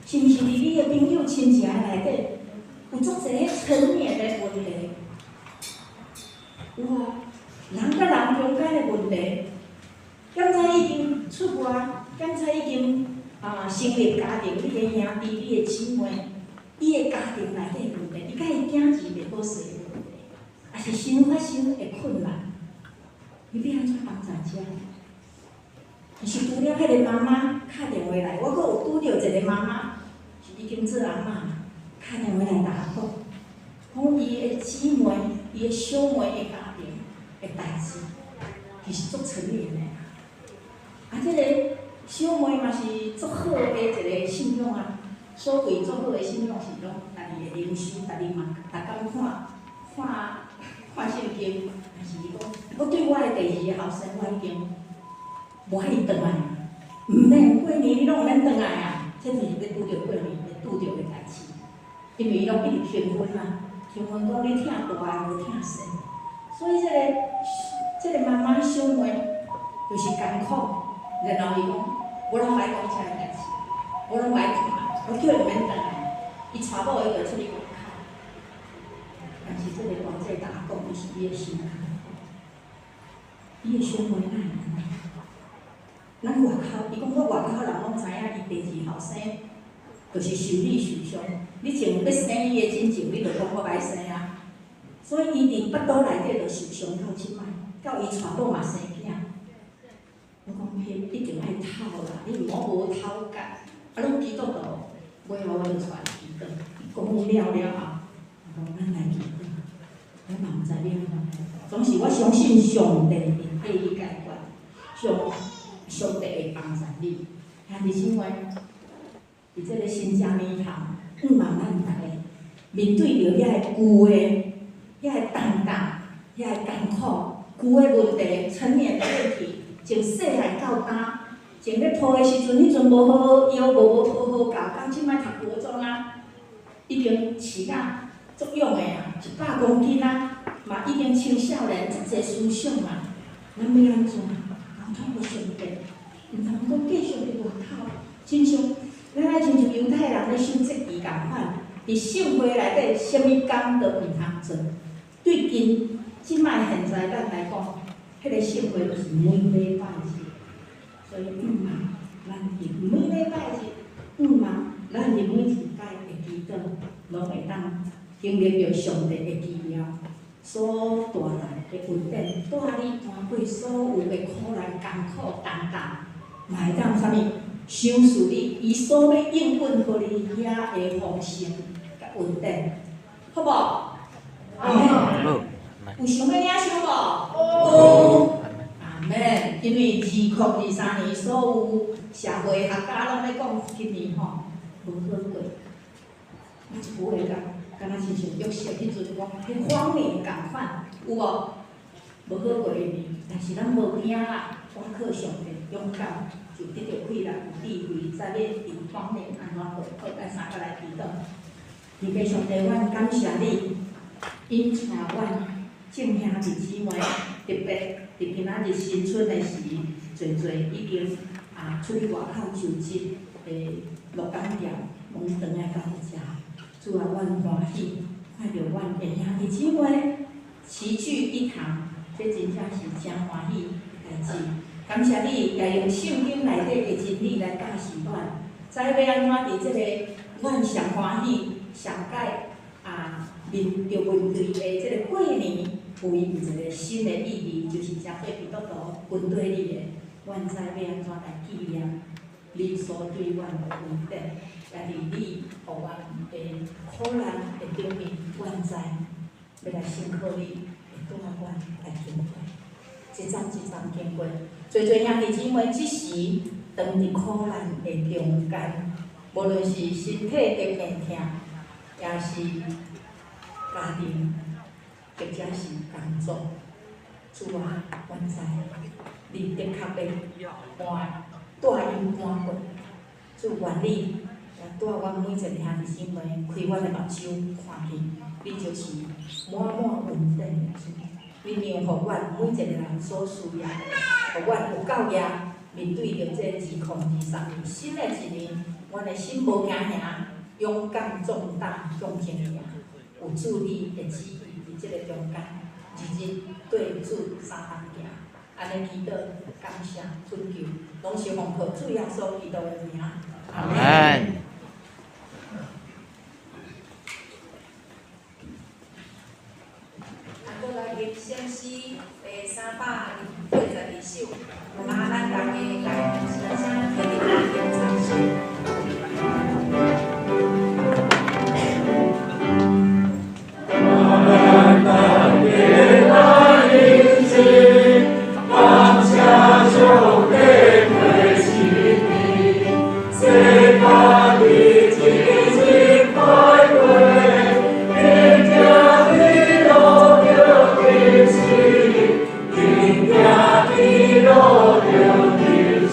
D: 是毋是佇你的朋友親情內底有足濟彼陳年的問題？有啊，人佮人中間的問題，檢查已經出外，檢查已經啊成立家庭，你的兄弟、你的姊妹，伊的家庭內底問題，伊佮伊囝兒袂好勢的問題，抑是生活上的困難，你欲按怎幫助遮？其實除了彼个媽媽敲電話來，我閣有拄著一個媽媽，是已經做阿嬤，敲電話來共我講，講伊的姊妹、伊的小妹的家庭的代誌，其實足陳年的。啊，這個小妹嘛是足好的一個信仰啊。所謂足好的信仰是講，家己會靈修，家己嘛逐工看看看聖經，但是伊講，我對我的第二個後生，我已經無愛伊轉來，毋免過年你攏毋免轉來啊！這就是欲拄著過年會拄著的代誌。因為伊攏一直興奮啊，興奮講你疼大的無疼細，所以這個媽媽小妹就是艱苦，然後伊講，我攏無愛講這个代誌，我攏無愛看，我叫伊毋免轉來，伊娶某伊就出去外口。但是這個大姐共我講，伊是伊的心艱苦，伊的小妹哪會按呢？咱外口，伊講我外口人攏知影伊第二後生，就是受理受傷。你前欲生伊的進前，你就講我欲生啊。所以伊佇腹肚內底就受傷到這擺，到伊娶某嘛生囝。我講彼一定愛哭啦，你毋好無頭殼，啊，攏基督徒，尾後我就帶伊祈禱，伊講了了後，我講咱來祈禱，我嘛毋知欲按怎，總是我相信上帝會替你解決，上帝會幫助你。兄弟姊妹，佇這个新正年頭，向望咱逐个面對著遐个舊的、遐个重擔、遐个艱苦、舊的問題、陳年的問題，從細漢到大，從咧抱的時陣，彼陣無好好腰，無好好教，到這擺讀高中啊，已經飼甲足勇的啊，100公斤啊，嘛已經青少年足濟思想啊，咱欲按怎？交託予上帝，毋通閣繼續佇外口，親像咱愛親像猶太人咧守節期仝款，佇聖會內底，啥物工都毋通做。對今這擺現在咱來講，彼個聖會就是每禮拜日，所以向望咱佇每禮拜日，向望咱佇每一擺的祈禱，攏會當經歷著上帝的奇妙所帶來的恩典，帶你搬過所有的苦難、艱苦、重擔，嘛會當啥物？賞賜你，伊所欲應允予你遐的豐盛佮恩典，好無？阿們。有想欲領受無？有。阿們。因為2023年所有社會學家攏咧講，今年吼無好過。我一句話講，敢若親像約瑟彼陣講，彼荒年仝款，有無？無好過的年，但是咱無驚啦，我靠上帝勇敢，就得著氣力、有智慧，知欲佇荒年按怎過。好，咱三個來祈禱。天父上帝，阮感謝你，引帶阮眾兄弟姊妹，特別佇今仔日新春的時，濟濟已經啊出去外口就職的鹿港店，攏轉來到遮。主啊，阮歡喜看著阮的兄弟姊妹齊聚一堂，這真正是誠歡喜的代誌。感謝你，也用聖經內底的真理來教示阮，知欲按怎佇這個阮上歡喜、上蓋啊面著問題的這個過年，賦予一個新的意義，就是成做基督徒跟綴你的，阮知欲按怎來紀念你所對阮的恩典，也佇你予阮的苦難的頂面，阮知欲來信靠你，會帶阮來經過，一站一站經過。濟濟兄弟姊妹，這時當佇苦難的中間，無論是身體的病痛，抑是家庭，或者是工作，主啊，阮知你的確欲搬帶𪜶搬過。主願你也帶阮每一個兄弟姊妹開阮的目睭，看見你就是滿滿恩典的主。你讓予阮每一個人所需要的，予阮有夠額面對著這2023年新的一年，阮的心無驚嚇，勇敢壯膽向前行，有主你的旨意佇這個中間，日日對主相同行，按呢祈禱，感謝懇求，攏是奉靠主耶穌基督的名。
C: 阿們。
A: 啊，閣來吟聖詩第382首，啊，咱逐家來齊聲起來吟唱詩。
B: 咱大家來迎接，感謝上帝陪身邊，世界日日快過，天行的路著得失，天行的路著得失。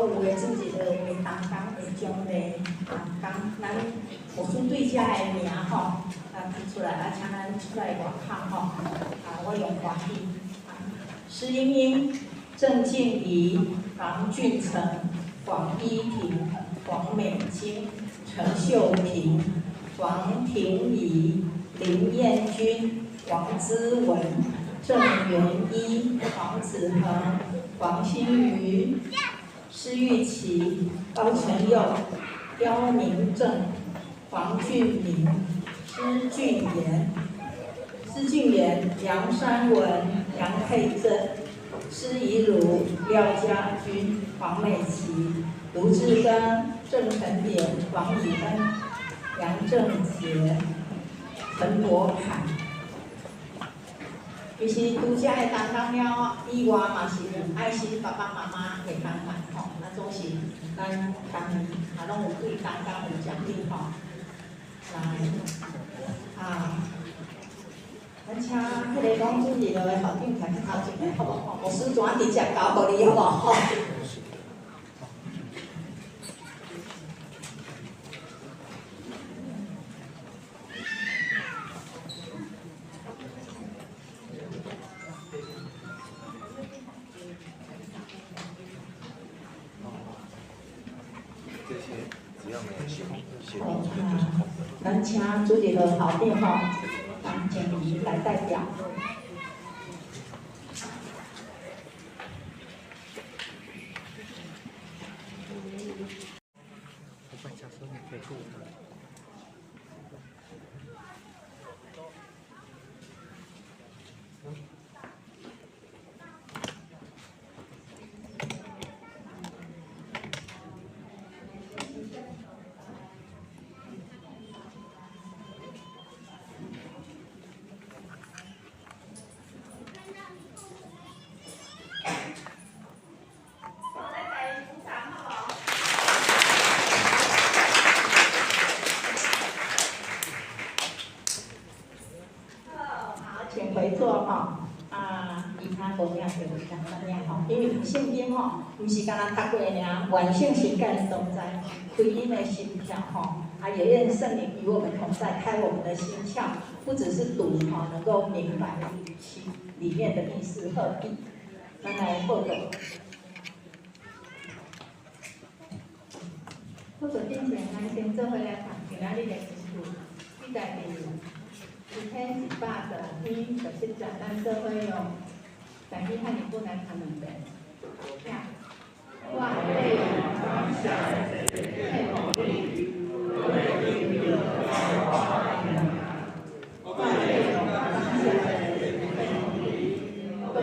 D: 有的主日学的同工的奖励同工，咱牧师对遮的名吼，啊提出来，啊请咱出来外口吼，啊我用华语。施英英、郑静怡、王俊成、黄依婷、黄美金、陈秀萍、王婷怡、林彦君、王姿文、郑元一、黄子恒、黄新瑜、施玉琪、高成佑、刁明正、黄俊明、施俊言、施俊言、杨山文、杨佩珍、施怡如、廖家军、黄美琪、卢志刚、郑成典、黄以恩、杨正杰、陈博凯。其实除遮的同工了以外，嘛是有爱心爸爸妈妈的帮忙吼，啊，总是咱逐年也拢有对同工有奖励吼。来，啊，咱请彼个讲主日学的校长徛去头前，好无？吼，牧师怎直接交予你，好无？吼。咱请主日学校长吼，陈静怡来代表。请回座吼，啊，其他无影就是简单尔吼，因为圣经吼，毋是干焦读过尔，愿圣神佮咱同在，开𪜶的心窍吼，啊，也愿圣灵与我们同在，开我们的心窍，不只是读吼，能够明白其里面的意思和意。咱来报告。
G: 报告之前，咱先做伙来读今仔日的经句，记载伫诗篇105篇67节，咱做伙用台语汉语本来读两遍。我要用感谢的祭献予你，我要用感谢的祭献予你，我要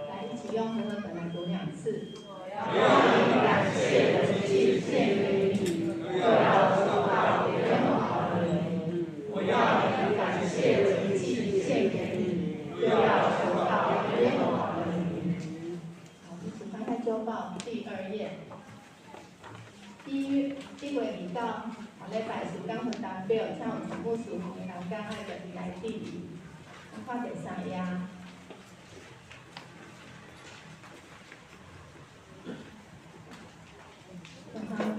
G: 来一起用和合本来读两次。我要以感谢的祭献给你，我要求告耶和华的名。我要以感谢的祭献给你，又要求告耶和华的名。好，一起翻开周报第二页。1月2到下礼拜时间分担表，请有陈牧师同同工爱家己来注意。看第三页。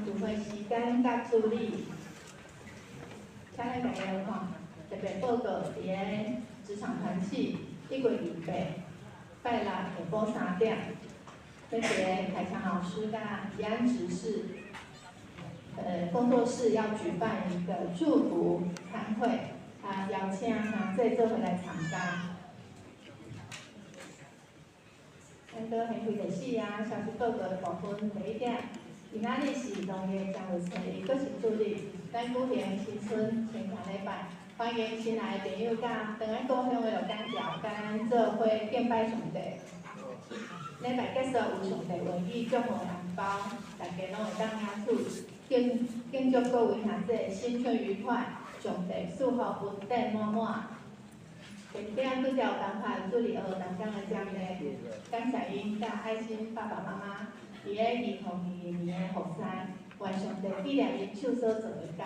G: 聚会时间佮处理，请咱大家来看，特别报告伫个职场团契1月28，拜六下晡3点，要伫个凯强老师佮吉安执事，工作室要举办一个祝福餐会，啊，邀请兄弟做伙来参加。咱阁现开第四页消息报告的部分，第一点。今仔日是农历正月初一，阁是主日，咱举行新春清茶礼拜，欢迎新来的朋友佮转来故乡的老干桥，佮咱做伙敬拜上帝。礼拜结束有上帝话语祝福红包，大家拢会当领取。敬祝各位兄弟新春愉快，上帝赐福恩典满满。第二点，拄才有颁发主日学同工的奖励，感谢𪜶佮爱心爸爸妈妈。伫咧2022年的服侍，愿上帝纪念𪜶手所做的工。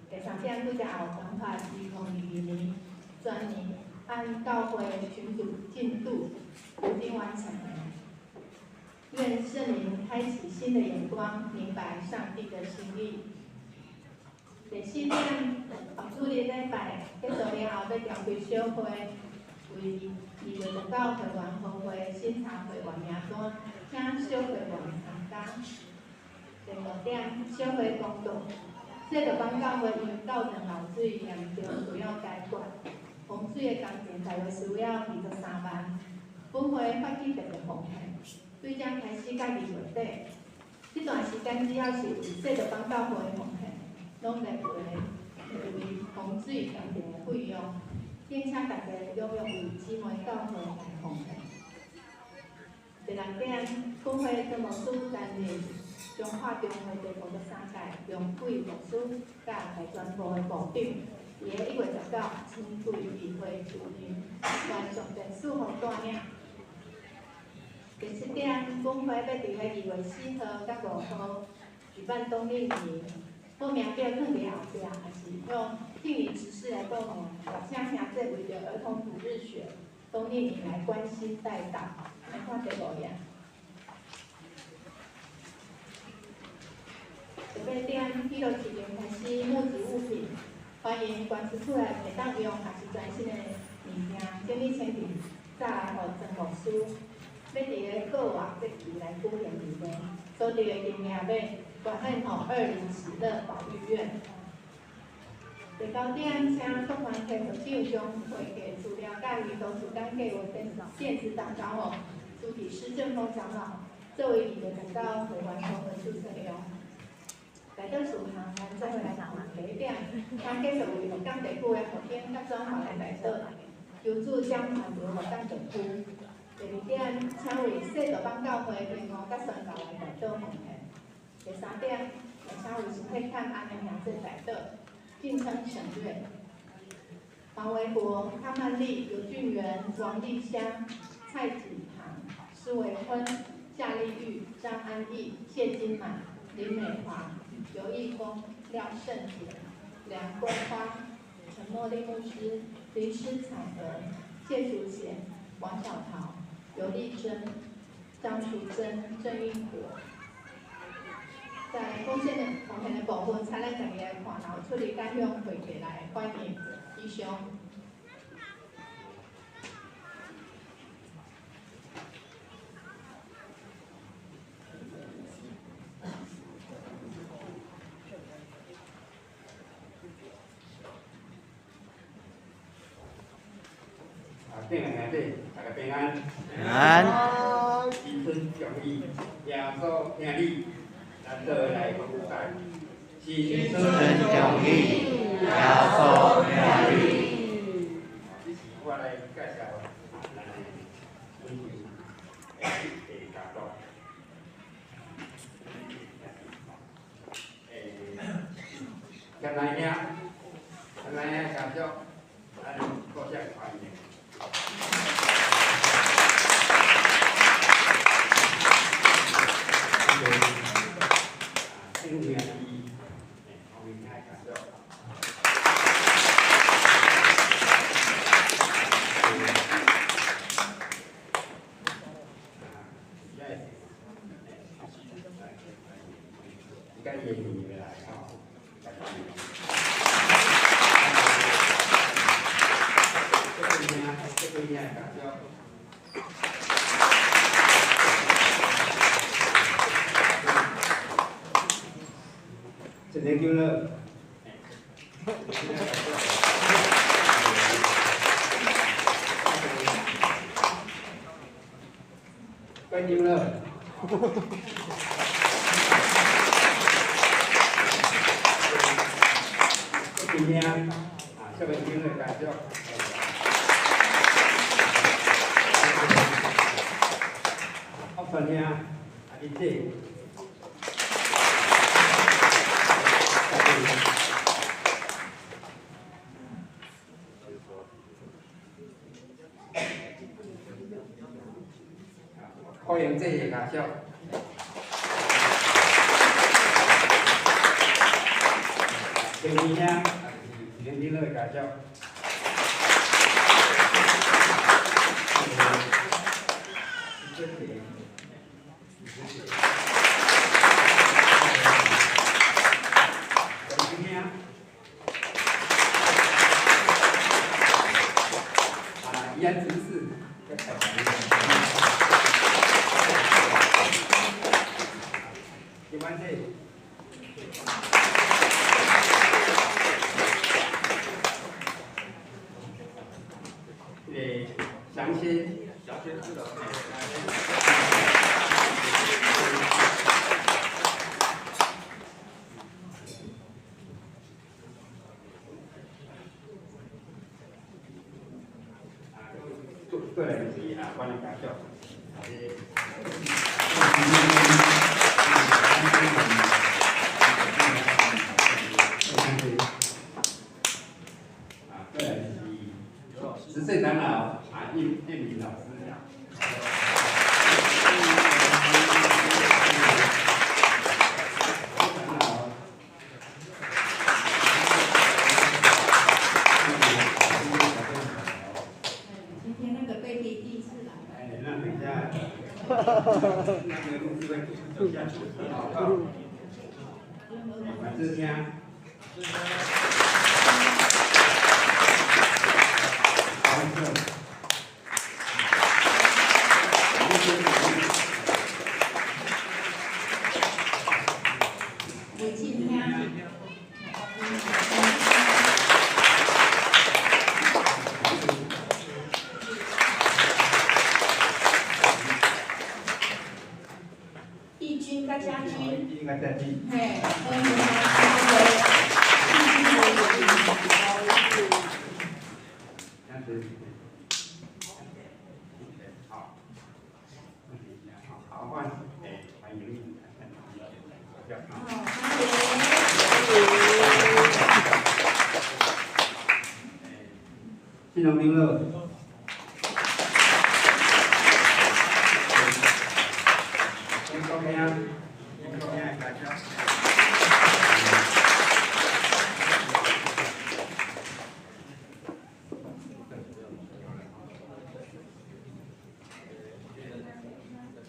G: 第三点，拄才也有颁发2022年全年按教会群组进度已经完成。愿圣灵开启新的眼光，明白上帝的心意。第四点，主日礼拜结束了后，欲召开小会，为2月19会员和会审查会员名单，请小会员参加。第五点，小会公告，这个邦教会因为教堂漏水严重，需要解决。洪水的工程大约需要23万。本会发起特别奉献，对这开始到2月底，这段时间只要是为这个邦教会奉献，拢会为洪水工程的费用，并请大家踊跃为姊妹教会来奉献。第六点，本会陈牧师担任中华中会第53届杨贵牧师佮大专部的部长，伫个1月19亲贵议会主任，愿上帝赐福带领。第七点，本会欲伫个2月4号佮5号举办冬令营，报名表放伫后壁，也是用聘礼执事来报名，也请兄弟为著儿童主日学冬令营来关心代祷。来看第五页。第八点，喜乐市场开始募集物品，欢迎捐出厝内会当用，也是全新的物件，整理清气，再来予曾牧师。欲伫个过活节期来举行义卖，所得的金额欲捐献予二林喜乐保育院。第九点，请各团体会长将会计资料佮移动时间计划电子档交予主体施正峰长老，作为2月19会员公会注册用。代祷事项，咱做伙来看第一点，请继续为鹿港地区的复兴佮转化来代祷，求主将传流鹿港地区。第二点，请为细道邦教会平安佮宣教来代祷奉献。第三点，请为身体欠安的兄弟代祷，敬称省略。黄维国、康曼丽、刘俊元、王丽香、蔡锦堂、施维坤、夏丽玉、张安义、谢金满、林美华、刘义峰、廖胜杰、梁桂花、陈茉莉牧师、林施彩娥、谢淑贤、王小桃、刘丽珍、张淑珍、郑英国。在奉献的部分，请咱家己来看，然后出嚟敢向会计来反映。以上。
H: 顶个兄弟，大家平安。
C: 平安。
H: 新春恭喜，耶稣听你，咱做伙来讲拜。
C: 新春恭喜，耶稣听你。
H: 这是我来介绍咱的本会的家族。陈来兄，陈来兄家族，咱鼓掌欢迎。阮志兄。
D: 魏进兄。义军佮家军。
H: 义军佮家军。
D: 嘿，
H: 好，好，欢欢迎。新农长老。林国兄，林国兄的家长。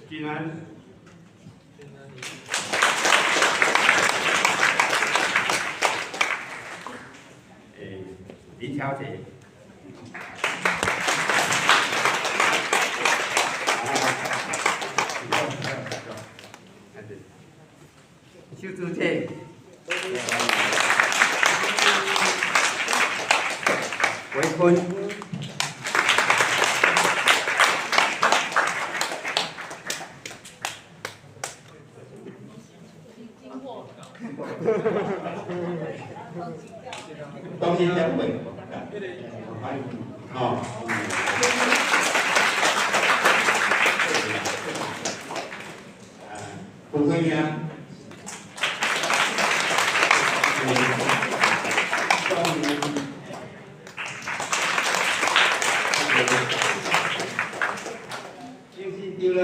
H: 金安。林小姐。邱主席。维坤。东兴协会，哦。胡坤兄。英信丢了。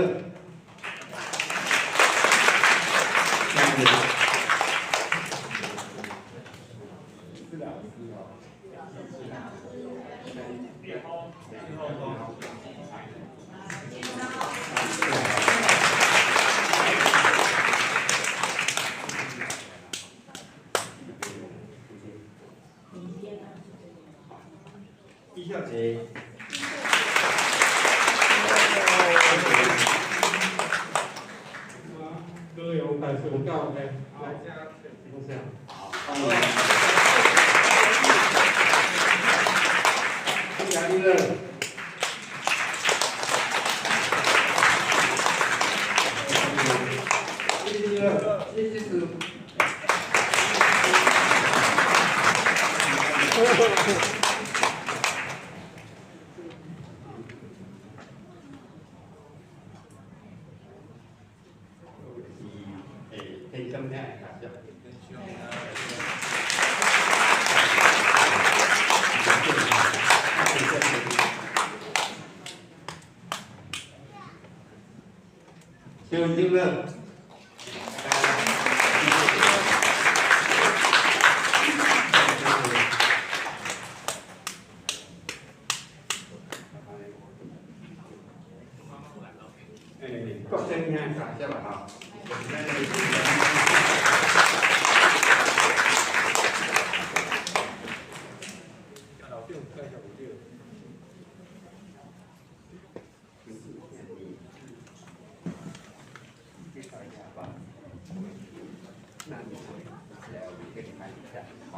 H: 李小姐。
B: 歌咏感受到的，来家多谢。
H: 好，谢谢你了。谢谢你了，谢谢师。天生兄的家长。小金乐。国生兄家长啊，吼。那你来，我给你看一下，好，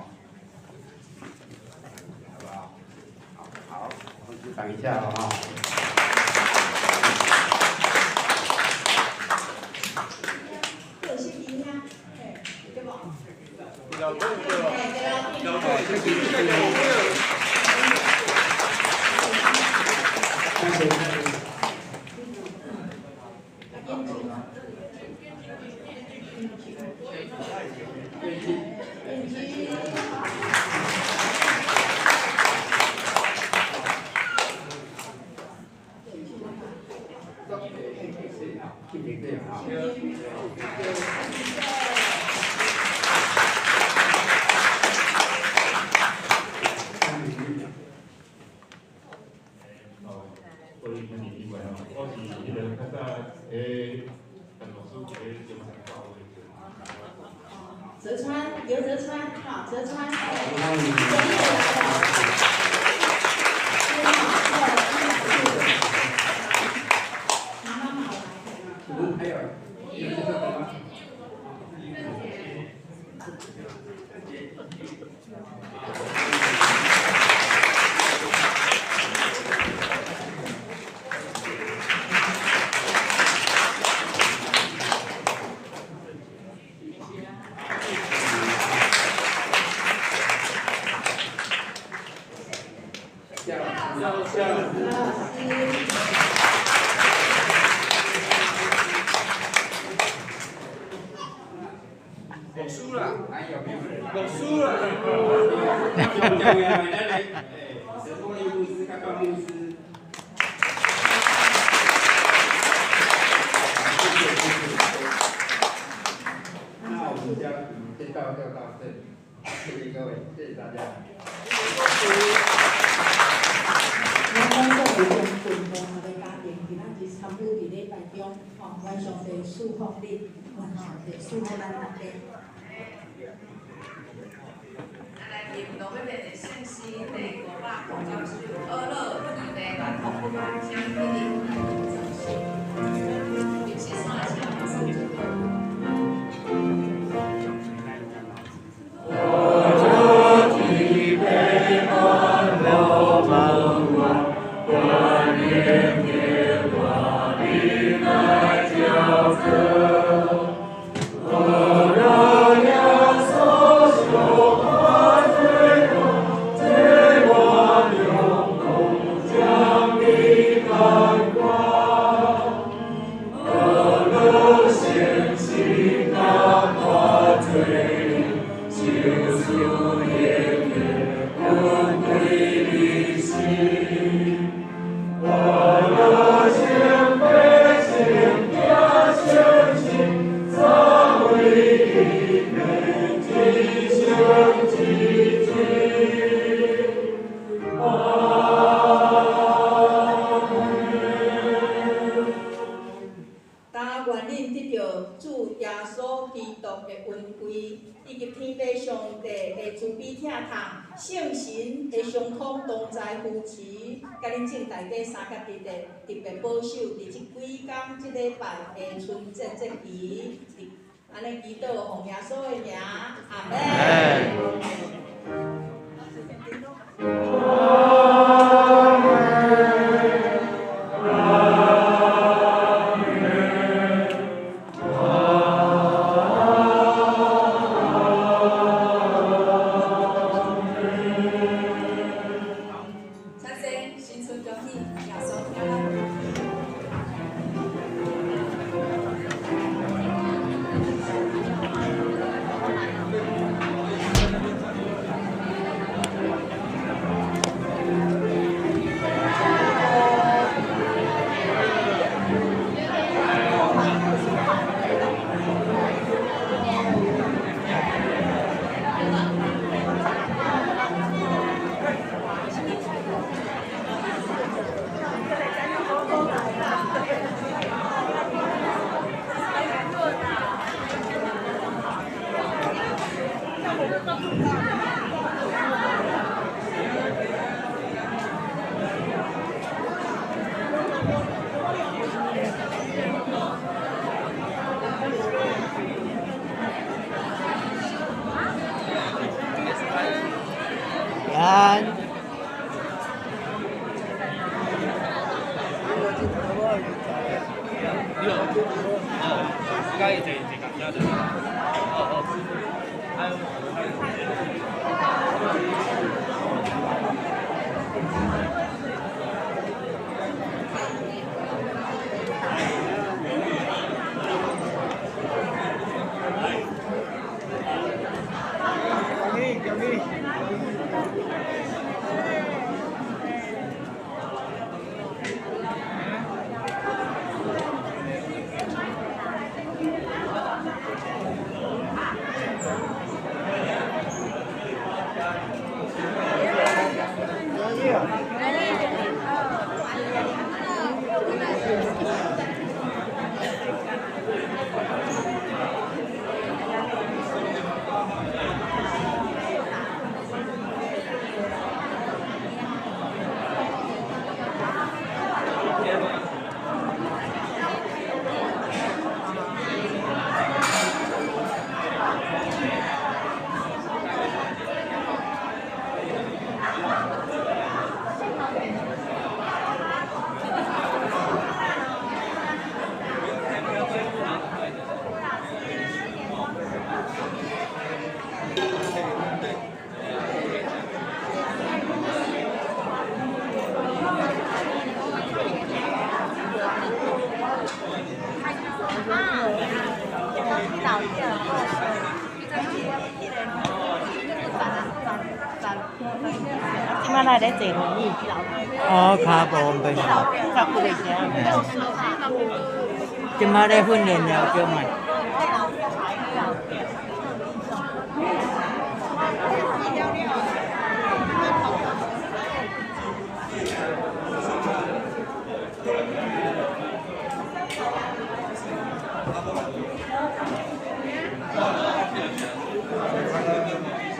H: 好不好？好，好，我们等一下哈。
D: 有新弟兄，嘿，对无？
F: 老公对老公。
B: 各位兄弟姊妹吼，我是彼个较早陈老师伫
D: 澤川，劉澤川，吼，澤川，終於來了。媽媽嘛有來。
H: 還有，有介紹的嗎？我輸了，還有沒有人？我輸了。陳鳳英牧師、剛剛牧師。謝謝謝謝。那我們將介紹就到這裡，謝謝各位，謝謝大家。
D: 我講所有中群眾的家庭，今仔日參與佇禮拜中，吼，願上帝賜福你，願上帝賜福咱大家。
A: 來念落尾的聖詩第590首，阿樂伊的來福請起立來讀聖詩。入詩山請馬上就到。
D: 聖神的相通同在扶持，佮恁眾大家三合一的特別保守，佇這幾工這禮拜的春節節期，按呢祈禱奉耶穌的名，阿們。
I: Yeah. 較來咧坐輪椅。
C: 哦，跤無方便。
I: 較骨力聲。
C: 這馬咧訓練了叫嘛？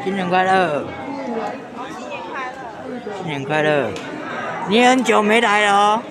C: 新年快樂！新年快樂！你很久沒來了哦。